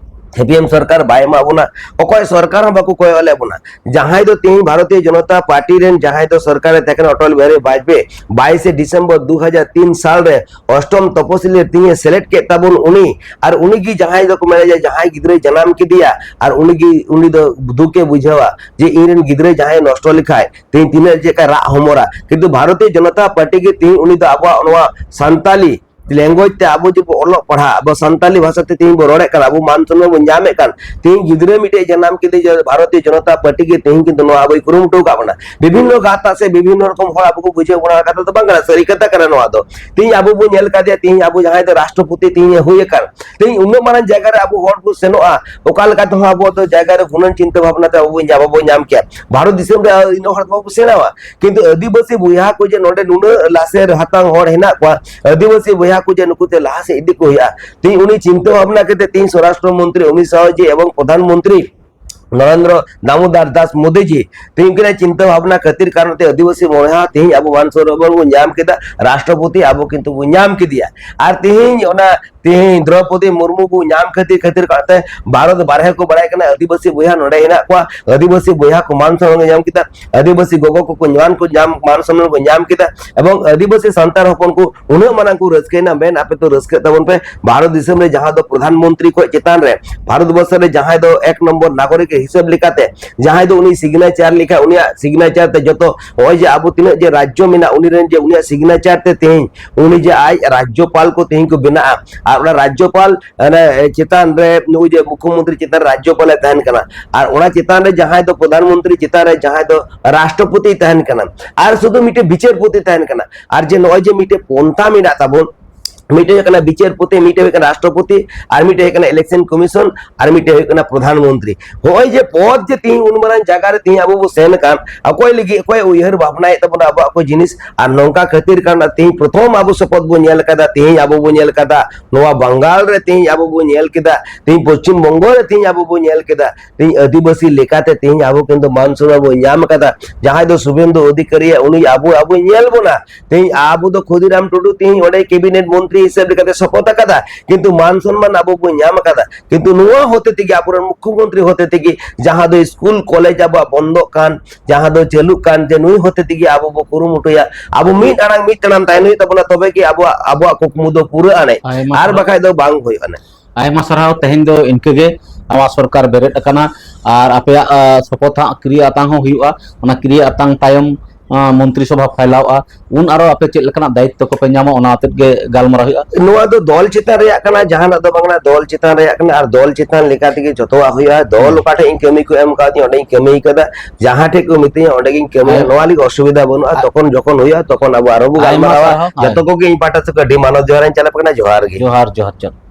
ᱥᱤ ᱯᱤ ᱮᱢ ᱥᱚᱨᱠᱟᱨ ᱵᱟᱭ ᱮᱢᱟᱜ ᱵᱚᱱᱟ, ᱚᱠᱚᱭ ᱥᱚᱨᱠᱟᱨ ᱦᱚᱸ ᱵᱟᱠᱚ ᱠᱚᱭᱚᱜ ᱞᱮᱫ ᱵᱚᱱᱟ᱾ ᱡᱟᱦᱟᱸᱭ ᱫᱚ ᱛᱤᱦᱤᱧ ᱵᱷᱟᱨᱚᱛᱤᱭᱚ ᱡᱚᱱᱚᱛᱟ ᱯᱟᱨᱴᱤ ᱨᱮᱱ ᱡᱟᱦᱟᱸᱭ ᱫᱚ ᱥᱚᱨᱠᱟᱨ ᱨᱮ ᱛᱟᱦᱮᱸ ᱠᱟᱱᱟ ᱚᱴᱚᱞ ᱵᱤᱦᱟᱨᱤ ᱵᱟᱡᱽᱯᱮᱭᱤ, ᱵᱟᱭᱤᱥᱮ ᱰᱤᱥᱮᱢᱵᱚᱨ ᱫᱩ ᱦᱟᱡᱟᱨ ᱛᱤᱱ ᱥᱟᱞ ᱨᱮ ᱚᱥᱴᱚᱢ ᱛᱚᱯᱚᱥᱤᱞᱤ ᱨᱮ ᱛᱤᱦᱤᱧ ᱮ ᱥᱮᱞᱮᱫ ᱠᱮᱫ ᱛᱟᱵᱚᱱ ᱩᱱᱤ, ᱟᱨ ᱩᱱᱤ ᱜᱮ ᱡᱟᱦᱟᱸᱭ ᱫᱚᱠᱚ ᱢᱮᱱᱟ ᱡᱮ ᱡᱟᱦᱟᱸᱭ ᱜᱤᱫᱽᱨᱟᱹᱭ ᱡᱟᱱᱟᱢ ᱠᱮᱫᱮᱭᱟ, ᱟᱨ ᱩᱱᱤ ᱜᱮ, ᱩᱱᱤ ᱫᱚ ᱫᱩᱠᱮ ᱵᱩᱡᱷᱟᱹᱣᱟ ᱡᱮ ᱤᱧ ᱨᱮᱱ ᱜᱤᱫᱽᱨᱟᱹ ᱡᱟᱦᱟᱸᱭ ᱱᱚᱥᱴᱚ ᱞᱮᱠᱷᱟᱡ ᱛᱤᱦᱤᱧ ᱛᱤᱱᱟᱹᱜ ᱪᱮᱫ ᱞᱮᱠᱟ ᱨᱟᱜ ᱦᱚᱢᱚᱨᱟ᱾ ᱠᱤᱱᱛᱩ ᱵᱷᱟᱨᱚᱛᱤᱭᱚ ᱡᱚᱱᱚᱛᱟ ᱯᱟᱨᱴᱤ ᱜᱮ ᱛᱤᱦᱤᱧ ᱩᱱᱤ ᱫᱚ ᱟᱵᱚᱣᱟᱜ ᱱᱚᱣᱟ ᱥᱟᱱᱛᱟᱞᱤ language ᱛᱮ ᱟᱵᱚ ᱡᱮ ᱵᱚ ᱚᱞᱚᱜ ᱯᱟᱲᱦᱟᱜ, ᱟᱵᱚ ᱥᱟᱱᱛᱟᱞᱤ ᱵᱷᱟᱥᱟ ᱛᱮ ᱛᱤᱦᱤᱧ ᱵᱚ ᱨᱚᱲᱮᱫ ᱠᱟᱱ, ᱟᱵᱚ ᱢᱟᱱ ᱥᱚᱱᱢᱟᱱ ᱵᱚᱱ ᱧᱟᱢᱮᱫ ᱠᱟᱱ, ᱛᱤᱦᱤᱧ ᱜᱤᱫᱽᱨᱟᱹ ᱢᱤᱫᱴᱮᱡ ᱡᱟᱱᱟᱢ ᱠᱮᱫᱮ ᱡᱮ ᱵᱷᱟᱨᱚᱛᱤᱭᱚ ᱡᱚᱱᱚᱛᱟ ᱯᱟᱨᱴᱤ ᱜᱮ ᱛᱤᱦᱤᱧ ᱠᱤᱱᱛᱩ ᱱᱚᱣᱟ ᱟᱵᱚᱭ ᱠᱩᱨᱩᱢᱩᱴᱩ ᱟᱠᱟᱫ ᱵᱚᱱᱟ᱾ ᱵᱤᱵᱷᱤᱱᱱᱚ ᱜᱟᱶᱛᱟ ᱥᱮ ᱵᱤᱵᱷᱤᱱᱱᱚ ᱨᱚᱠᱚᱢ ᱦᱚᱲ ᱟᱵᱚ ᱠᱚ ᱵᱩᱡᱷᱟᱹᱣ ᱵᱚᱱᱟ, ᱠᱟᱛᱷᱟ ᱫᱚ ᱵᱟᱝ ᱠᱟᱱᱟ, ᱥᱟᱹᱨᱤ ᱠᱟᱛᱷᱟ ᱠᱟᱱᱟ ᱱᱚᱣᱟ ᱫᱚ᱾ ᱛᱤᱦᱤᱧ ᱟᱵᱚ ᱵᱚᱱ ᱧᱮᱞ ᱠᱟᱫᱮᱭᱟ, ᱛᱤᱦᱤᱧ ᱟᱵᱚ ᱡᱟᱦᱟᱸᱭ ᱫᱚ ᱨᱟᱥᱴᱨᱚᱯᱚᱛᱤ ᱛᱤᱦᱤᱧ ᱮ ᱦᱩᱭ ᱟᱠᱟᱱ, ᱛᱮᱦᱮᱧ ᱩᱱᱟᱹᱜ ᱢᱟᱨᱟᱝ ᱡᱟᱭᱜᱟ ᱨᱮ ᱟᱵᱚ ᱦᱚᱲ ᱵᱚ ᱥᱮᱱᱚᱜᱼᱟ, ᱚᱠᱟ ᱞᱮᱠᱟ ᱛᱮᱦᱚᱸ ᱟᱵᱚ ᱫᱚ ᱡᱟᱭᱜᱟ ᱨᱮ ᱜᱩᱱᱟᱹᱱ ᱪᱤᱱᱛᱟᱹ ᱵᱷᱟᱵᱽᱱᱟ ᱛᱮ ᱟᱵᱚ ᱵᱚ ᱧᱟᱢ, ᱵᱟᱵᱚ ᱧᱟᱢ ᱠᱮᱭᱟ᱾ ᱵᱷᱟᱨᱚᱛ ᱫᱤᱥᱚᱢ ᱨᱮ ᱤᱱᱟᱹᱜ ᱦᱚᱲ ᱫᱚ ᱵᱟᱵᱚ ᱥᱮᱱᱚᱜᱼᱟ, ᱠᱤᱱᱛᱩ ᱟᱹᱫᱤᱵᱟᱹᱥᱤ ᱵᱚᱭᱦᱟ ᱠᱚ ᱡᱮ ᱱᱚᱰᱮ ᱱᱩᱱᱟᱹᱜ ᱞᱟᱥᱮᱨ ᱦᱟᱛᱟᱝ ᱦᱚᱲ ᱦᱮᱱᱟᱜ ᱠᱚᱣᱟ, ᱟᱹᱫᱤᱵᱟᱹᱥᱤ ᱵᱚᱭᱦᱟ ᱠᱚ ᱡᱮ ᱱᱩᱠᱩ ᱛᱮ ᱞᱟᱦᱟ ᱥᱮᱫ ᱤᱫᱤ ᱠᱚ ᱦᱩᱭᱩᱜᱼᱟ᱾ ᱛᱮᱦᱮᱧ ᱩᱱᱤ ᱪᱤᱱᱛᱟᱹ ᱵᱷᱟᱵᱽᱱᱟ ᱠᱟᱛᱮ ᱛᱮᱦᱮᱧ ᱥᱚᱨᱟᱥᱴᱨᱚ ᱢᱚᱱᱛᱨᱤ ᱚᱢᱤᱛ ᱥᱟᱦ ᱡᱮ ᱮᱵᱚᱝ ᱯᱨᱚᱫᱷᱟᱱ ᱢᱚᱱᱛᱨᱤ ᱱᱚᱨᱮᱱᱫᱨᱚ ᱫᱟᱢᱳᱫᱚᱨ ᱫᱟᱥ ᱢᱳᱫᱤ ᱡᱤ, ᱛᱮᱦᱮᱧ ᱩᱱᱠᱤᱱᱟᱜ ᱪᱤᱱᱛᱟᱹ ᱵᱷᱟᱵᱽᱱᱟ ᱠᱷᱟᱹᱛᱤᱨ ᱠᱟᱨᱚᱱ ᱛᱮ ᱟᱹᱫᱤᱵᱟᱹᱥᱤ ᱵᱚᱭᱦᱟ ᱛᱮᱦᱮᱧ ᱟᱵᱚ ᱢᱟᱱ ᱥᱚᱱᱢᱟᱱ ᱵᱚᱱ ᱧᱟᱢ ᱠᱮᱫᱟ, ᱨᱟᱥᱴᱨᱚᱯᱚᱛᱤ ᱟᱵᱚ ᱠᱤᱱᱛᱩ ᱵᱚᱱ ᱧᱟᱢ ᱠᱮᱫᱮᱭᱟ᱾ ᱟᱨ ᱛᱮᱦᱮᱧ ᱚᱱᱟ ᱛᱮᱦᱮᱧ ᱫᱨᱚᱯᱚᱫᱤ ᱢᱩᱨᱢᱩ ᱵᱚ ᱧᱟᱢ ᱠᱷᱟᱹᱛᱤᱨ, ᱠᱷᱟᱹᱛᱤᱨ ᱠᱟᱛᱮ ᱵᱷᱟᱨᱚᱛ ᱵᱟᱨᱦᱮ ᱠᱚ ᱵᱟᱲᱟᱭ ᱠᱟᱱᱟ, ᱟᱹᱫᱤᱵᱟᱹᱥᱤ ᱵᱚᱭᱦᱟ ᱱᱚᱰᱮ ᱦᱮᱱᱟᱜ ᱠᱚᱣᱟ, ᱟᱹᱫᱤᱵᱟᱹᱥᱤ ᱵᱚᱭᱦᱟ ᱠᱚ ᱢᱟᱱ ᱥᱚᱱᱢᱟᱱ ᱠᱚ ᱧᱟᱢ ᱠᱮᱫᱟ, ᱟᱹᱫᱤᱵᱟᱹᱥᱤ ᱜᱚᱜᱚ ᱠᱚᱠᱚ ᱧᱟᱢ ᱠᱚ ᱧᱟᱢ, ᱢᱟᱱ ᱥᱚᱱᱢᱟᱱ ᱠᱚ ᱧᱟᱢ ᱠᱮᱫᱟ᱾ ᱮᱵᱚᱝ ᱟᱹᱫᱤᱵᱟᱹᱥᱤ ᱥᱟᱱᱛᱟᱲ ᱦᱚᱯᱚᱱ ᱠᱚ ᱩᱱᱟᱹᱜ ᱢᱟᱨᱟᱝ ᱠᱚ ᱨᱟᱹᱥᱠᱟᱹᱭᱮᱱᱟ, ᱢᱮᱱ ᱟᱯᱮ ᱛᱚ ᱨᱟᱹᱥᱠᱟᱹᱜ ᱛᱟᱵᱚᱱ ᱯᱮ, ᱵᱷᱟᱨᱚᱛ ᱫᱤᱥᱚᱢ ᱨᱮ ᱡᱟᱦᱟᱸ ᱫᱚ ᱯᱨᱚᱫᱷᱟᱱ ᱢᱚᱱᱛᱨᱤ ᱠᱷᱚᱱ ᱪᱮᱛᱟᱱ ᱨᱮ, ᱵᱷᱟᱨᱚᱛ ᱵᱚᱨᱥᱚ ᱨᱮ ᱡᱟᱦᱟᱸᱭ ᱫᱚ ᱮᱠ ᱱᱚᱢᱵᱚᱨ ᱱᱟᱜᱚᱨᱤᱠ ᱦᱤᱥᱟᱹᱵ ᱞᱮᱠᱟᱛᱮ ᱡᱟᱦᱟᱸᱭ ᱫᱚ ᱩᱱᱤ ᱥᱤᱜᱽᱱᱮᱪᱟᱨ ᱞᱮᱠᱷᱟᱱ, ᱩᱱᱤᱭᱟᱜ ᱥᱤᱜᱽᱱᱮᱪᱟᱨ ᱛᱮ ᱡᱚᱛᱚ ᱱᱚᱜᱼᱚᱭ ᱡᱮ ᱟᱵᱚ ᱛᱤᱱᱟᱹᱜ ᱡᱮ ᱨᱟᱡᱽᱡᱚ ᱢᱮᱱᱟᱜ, ᱩᱱᱤ ᱨᱮᱱ ᱡᱮ ᱩᱱᱤᱭᱟᱜ ᱥᱤᱜᱽᱱᱮᱪᱟᱨ ᱛᱮ ᱛᱮᱦᱮᱧ ᱩᱱᱤ ᱡᱮ ᱟᱡ ᱨᱟᱡᱽᱡᱚᱯᱟᱞ ᱠᱚ ᱛᱮᱦᱮᱧ ᱠᱚ ᱵᱮᱱᱟᱜᱼᱟ, ᱟᱨ ᱚᱱᱟ ᱨᱟᱡᱽᱡᱚᱯᱟᱞ ᱚᱱᱮ ᱪᱮᱛᱟᱱ ᱨᱮ ᱱᱩᱭ ᱡᱮ ᱢᱩᱠᱷᱭᱚᱢᱚᱱᱛᱨᱤ ᱪᱮᱛᱟᱱ ᱨᱮ ᱨᱟᱡᱽᱡᱚᱯᱟᱞᱮ ᱛᱟᱦᱮᱱ ᱠᱟᱱᱟ, ᱟᱨ ᱚᱱᱟ ᱪᱮᱛᱟᱱ ᱨᱮ ᱡᱟᱦᱟᱸᱭ ᱫᱚ ᱯᱨᱚᱫᱷᱟᱱ ᱢᱚᱱᱛᱨᱤ ᱪᱮᱛᱟᱱ ᱨᱮ ᱡᱟᱦᱟᱸᱭ ᱫᱚ ᱨᱟᱥᱴᱨᱚᱯᱚᱛᱤᱭ ᱛᱟᱦᱮᱱ ᱠᱟᱱᱟ, ᱟᱨ ᱥᱩᱫᱷᱩ ᱢᱤᱫᱴᱮᱱ ᱵᱤᱪᱟᱹᱨᱯᱚᱛᱤ ᱛᱟᱦᱮᱱ ᱠᱟᱱᱟ᱾ ᱟᱨ ᱡᱮ ᱱᱚᱜᱼᱚᱭ ᱡᱮ ᱢᱤᱫᱴᱮᱱ ᱯᱚᱱᱛᱷᱟ ᱢᱮᱱᱟᱜ ᱛᱟᱵᱚᱱ, ᱢᱤᱫᱴᱮᱱ ᱦᱩᱭᱩᱜ ᱠᱟᱱᱟ ᱵᱤᱪᱟᱹᱨᱯᱚᱛᱤ, ᱢᱤᱫᱴᱮᱱ ᱦᱩᱭᱩᱜ ᱠᱟᱱᱟ ᱨᱟᱥᱴᱨᱚᱯᱚᱛᱤ, ᱟᱨ ᱢᱤᱫᱴᱮᱱ ᱦᱩᱭᱩᱜ ᱠᱟᱱᱟ ᱤᱞᱮᱠᱥᱚᱱ ᱠᱚᱢᱤᱥᱚᱱ, ᱟᱨ ᱢᱤᱫᱴᱮᱱ ᱦᱩᱭᱩᱜ ᱠᱟᱱᱟ ᱯᱨᱚᱫᱷᱟᱱ ᱢᱚᱱᱛᱨᱤ᱾ ᱱᱚᱜᱼᱚᱭ ᱡᱮ ᱯᱚᱫ ᱡᱮ ᱛᱤᱦᱤᱧ ᱩᱱ ᱢᱟᱨᱟᱝ ᱡᱟᱭᱜᱟ ᱨᱮ ᱛᱤᱦᱤᱧ ᱟᱵᱚ ᱵᱚ ᱥᱮᱱ ᱟᱠᱟᱱ, ᱚᱠᱚᱭ ᱞᱟᱹᱜᱤᱫ ᱚᱠᱚᱭ ᱩᱭᱦᱟᱹᱨ ᱵᱷᱟᱵᱽᱱᱟᱭᱮᱫ ᱛᱟᱵᱚᱱᱟ ᱟᱵᱚᱣᱟᱜ ᱠᱚ ᱡᱤᱱᱤᱥ, ᱟᱨ ᱱᱚᱝᱠᱟ ᱠᱷᱟᱹᱛᱤᱨ ᱠᱟᱱᱟ ᱛᱤᱦᱤᱧ ᱯᱨᱚᱛᱷᱚᱢ ᱟᱵᱚ ᱥᱚᱯᱚᱛ ᱵᱚ ᱧᱮᱞ ᱟᱠᱟᱫᱟ, ᱛᱤᱦᱤᱧ ᱟᱵᱚ ᱵᱚ ᱧᱮᱞ ᱟᱠᱟᱫᱟ ᱱᱚᱣᱟ ᱵᱟᱝᱜᱟᱞ ᱨᱮ, ᱛᱤᱦᱤᱧ ᱟᱵᱚ ᱵᱚ ᱧᱮᱞ ᱠᱮᱫᱟ, ᱛᱤᱦᱤᱧ ᱯᱚᱥᱪᱤᱢ ᱵᱚᱝᱜᱚ ᱨᱮ ᱛᱤᱦᱤᱧ ᱟᱵᱚ ᱵᱚ ᱧᱮᱞ ᱠᱮᱫᱟ, ᱛᱮᱦᱮᱧ ᱟᱹᱫᱤᱵᱟᱹᱥᱤ ᱞᱮᱠᱟᱛᱮ ᱛᱮᱦᱮᱧ ᱟᱵᱚ ᱠᱤᱱᱛᱩ ᱢᱟᱱ ᱥᱚᱱᱢᱟᱱ ᱵᱚᱱ ᱧᱟᱢ ᱟᱠᱟᱫᱟ᱾ ᱡᱟᱦᱟᱸᱭ ᱫᱚ ᱥᱩᱵᱷᱮᱱᱫᱩ ᱚᱫᱷᱤᱠᱟᱨᱤᱭᱟ, ᱩᱱᱤ ᱟᱵᱚ, ᱟᱵᱚᱭ ᱧᱮᱞ ᱵᱚᱱᱟ᱾ ᱛᱮᱦᱮᱧ ᱟᱵᱚ ᱫᱚ ᱠᱷᱩᱫᱤᱨᱟᱢ ᱴᱩᱰᱩ ᱛᱮᱦᱮᱧ ᱚᱸᱰᱮ ᱠᱮᱵᱤᱱᱮᱴ ᱢᱚᱱᱛᱨᱤ ᱦᱤᱥᱟᱹᱵ ᱞᱮᱠᱟᱛᱮ ᱥᱚᱯᱚᱛ ᱟᱠᱟᱫᱟ, ᱠᱤᱱᱛᱩ ᱢᱟᱱ ᱥᱚᱱᱢᱟᱱ ᱟᱵᱚ ᱵᱚᱱ ᱧᱟᱢ ᱟᱠᱟᱫᱟ᱾ ᱠᱤᱱᱛᱩ ᱱᱚᱣᱟ ᱦᱚᱛᱮ ᱛᱮᱜᱮ, ᱟᱵᱚᱨᱮᱱ ᱢᱩᱠᱷᱭᱚᱢᱚᱱᱛᱨᱤ ᱦᱚᱛᱮ ᱛᱮᱜᱮ, ᱡᱟᱦᱟᱸ ᱫᱚ ᱥᱠᱩᱞ ᱠᱚᱞᱮᱡᱽ ᱟᱵᱚᱣᱟᱜ ᱵᱚᱱᱫᱚᱜ ᱠᱟᱱ, ᱡᱟᱦᱟᱸ ᱫᱚ ᱪᱟᱹᱞᱩᱜ ᱠᱟᱱ, ᱡᱮ ᱱᱩᱭ ᱦᱚᱛᱮ ᱛᱮᱜᱮ ᱟᱵᱚ ᱵᱚ ᱠᱩᱨᱩᱢᱩᱴᱩᱭᱟ, ᱟᱵᱚ ᱢᱤᱫ ᱟᱲᱟᱝ ᱢᱤᱫ ᱛᱟᱲᱟᱢ ᱛᱟᱦᱮᱱ ᱦᱩᱭᱩᱜ ᱛᱟᱵᱚᱱᱟ, ᱛᱚᱵᱮ ᱜᱮ ᱟᱵᱚᱣᱟᱜ, ᱟᱵᱚᱣᱟᱜ ᱠᱩᱠᱢᱩ ᱫᱚ ᱯᱩᱨᱟᱹᱜᱼᱟ᱾ ᱟᱱᱮ ᱟᱭᱢᱟ ᱟᱨ ᱥᱟᱨᱦᱟᱣ᱾ ᱵᱟᱠᱷᱟᱡ ᱫᱚ ᱵᱟᱝ ᱦᱩᱭᱩᱜᱼᱟ᱾ ᱟᱱᱮ ᱟᱭᱢᱟ ᱥᱟᱨᱦᱟᱣ᱾ ᱛᱮᱦᱮᱧ ᱫᱚ ᱤᱱᱠᱟᱹ ᱜᱮ ᱱᱟᱣᱟ ᱥᱚᱨᱠᱟᱨ ᱵᱮᱨᱮᱫ ᱟᱠᱟᱱᱟ, ᱟᱨ ᱟᱯᱮᱭᱟᱜ, ᱟ, ᱥᱚᱯᱚᱛ ᱦᱟᱸᱜ ᱠᱤᱨᱤᱭᱟᱹ ᱟᱛᱟᱝ ᱦᱚᱸ ᱦᱩᱭᱩᱜᱼᱟ᱾ ᱚᱱᱟ ᱠᱤᱨᱤᱭᱟᱹ ᱟᱛᱟᱝ ᱛᱟᱭᱚᱢ, ᱟ, ᱢᱚᱱᱛᱨᱤ ᱥᱚᱵᱷᱟ ᱯᱷᱟᱭᱞᱟᱣᱚᱜᱼᱟ, ᱩᱱ ᱟᱨᱚ ᱟᱯᱮ ᱪᱮᱫ ᱞᱮᱠᱟᱱᱟᱜ ᱫᱟᱭᱤᱛᱛᱚ ᱠᱚᱯᱮ ᱧᱟᱢᱟ, ᱚᱱᱟ ᱟᱛᱮᱫ ᱜᱮ ᱜᱟᱞᱢᱟᱨᱟᱣ ᱦᱩᱭᱩᱜᱼᱟ᱾ ᱱᱚᱣᱟ ᱫᱚ ᱫᱚᱞ ᱪᱮᱛᱟᱱ ᱨᱮᱭᱟᱜ ᱠᱟᱱᱟ, ᱡᱟᱦᱟᱱᱟᱜ ᱫᱚ ᱵᱟᱝ ᱠᱟᱱᱟ, ᱫᱚᱞ ᱪᱮᱛᱟᱱ ᱨᱮᱭᱟᱜ ᱠᱟᱱᱟ, ᱟᱨ ᱫᱚᱞ ᱪᱮᱛᱟᱱ ᱞᱮᱠᱟ ᱛᱮᱜᱮ ᱡᱚᱛᱚᱣᱟᱜ ᱦᱩᱭᱩᱜᱼᱟ᱾ ᱫᱚᱞ ᱦᱩᱸ᱾ ᱚᱠᱟ ᱴᱷᱮᱡ ᱤᱧ ᱠᱟᱹᱢᱤ ᱠᱚ ᱮᱢ ᱠᱟᱣᱫᱤᱧᱟ, ᱚᱸᱰᱮᱧ ᱠᱟᱹᱢᱤ ᱠᱟᱫᱟ, ᱡᱟᱦᱟᱸ ᱴᱷᱮᱡ ᱠᱚ ᱢᱤᱛᱟᱹᱧᱟ, ᱚᱸᱰᱮ ᱜᱤᱧ ᱠᱟᱹᱢᱤᱭᱟ᱾ ᱟᱭ- ᱱᱚᱣᱟ ᱞᱟᱹᱜᱤᱫ ᱚᱥᱩᱵᱤᱫᱷᱟ ᱵᱟᱹᱱᱩᱜᱼᱟ᱾ ᱟᱭ- ᱛᱚᱠᱷᱚᱱ ᱡᱚᱠᱷᱚᱱ ᱦᱩᱭᱩᱜᱼᱟ, ᱛᱚᱠᱷᱚᱱ ᱟᱵᱚ ᱟᱨᱦᱚᱸ ᱵᱚ ᱟᱭᱢᱟ ᱜᱟᱞᱢᱟᱨᱟᱣᱟ᱾ ᱥᱟᱨᱦᱟᱣ᱾ ᱟᱭ- ᱡᱚᱛᱚ ᱠᱚᱜᱮ ᱤᱧ ᱯᱟᱦᱴᱟ ᱥᱮᱫ ᱠᱷᱚᱱ ᱟᱹᱰᱤ ᱢᱟᱱᱚᱛ ᱡᱚᱦᱟᱨ ᱤᱧ ᱪᱟᱞ ᱟᱯᱮ ᱠᱟᱱᱟ᱾ ᱡᱚᱦᱟᱨ ᱜᱮ᱾ ᱡᱚᱦᱟᱨ, ᱡᱚᱦᱟᱨ, ᱡᱚᱦᱟᱨ᱾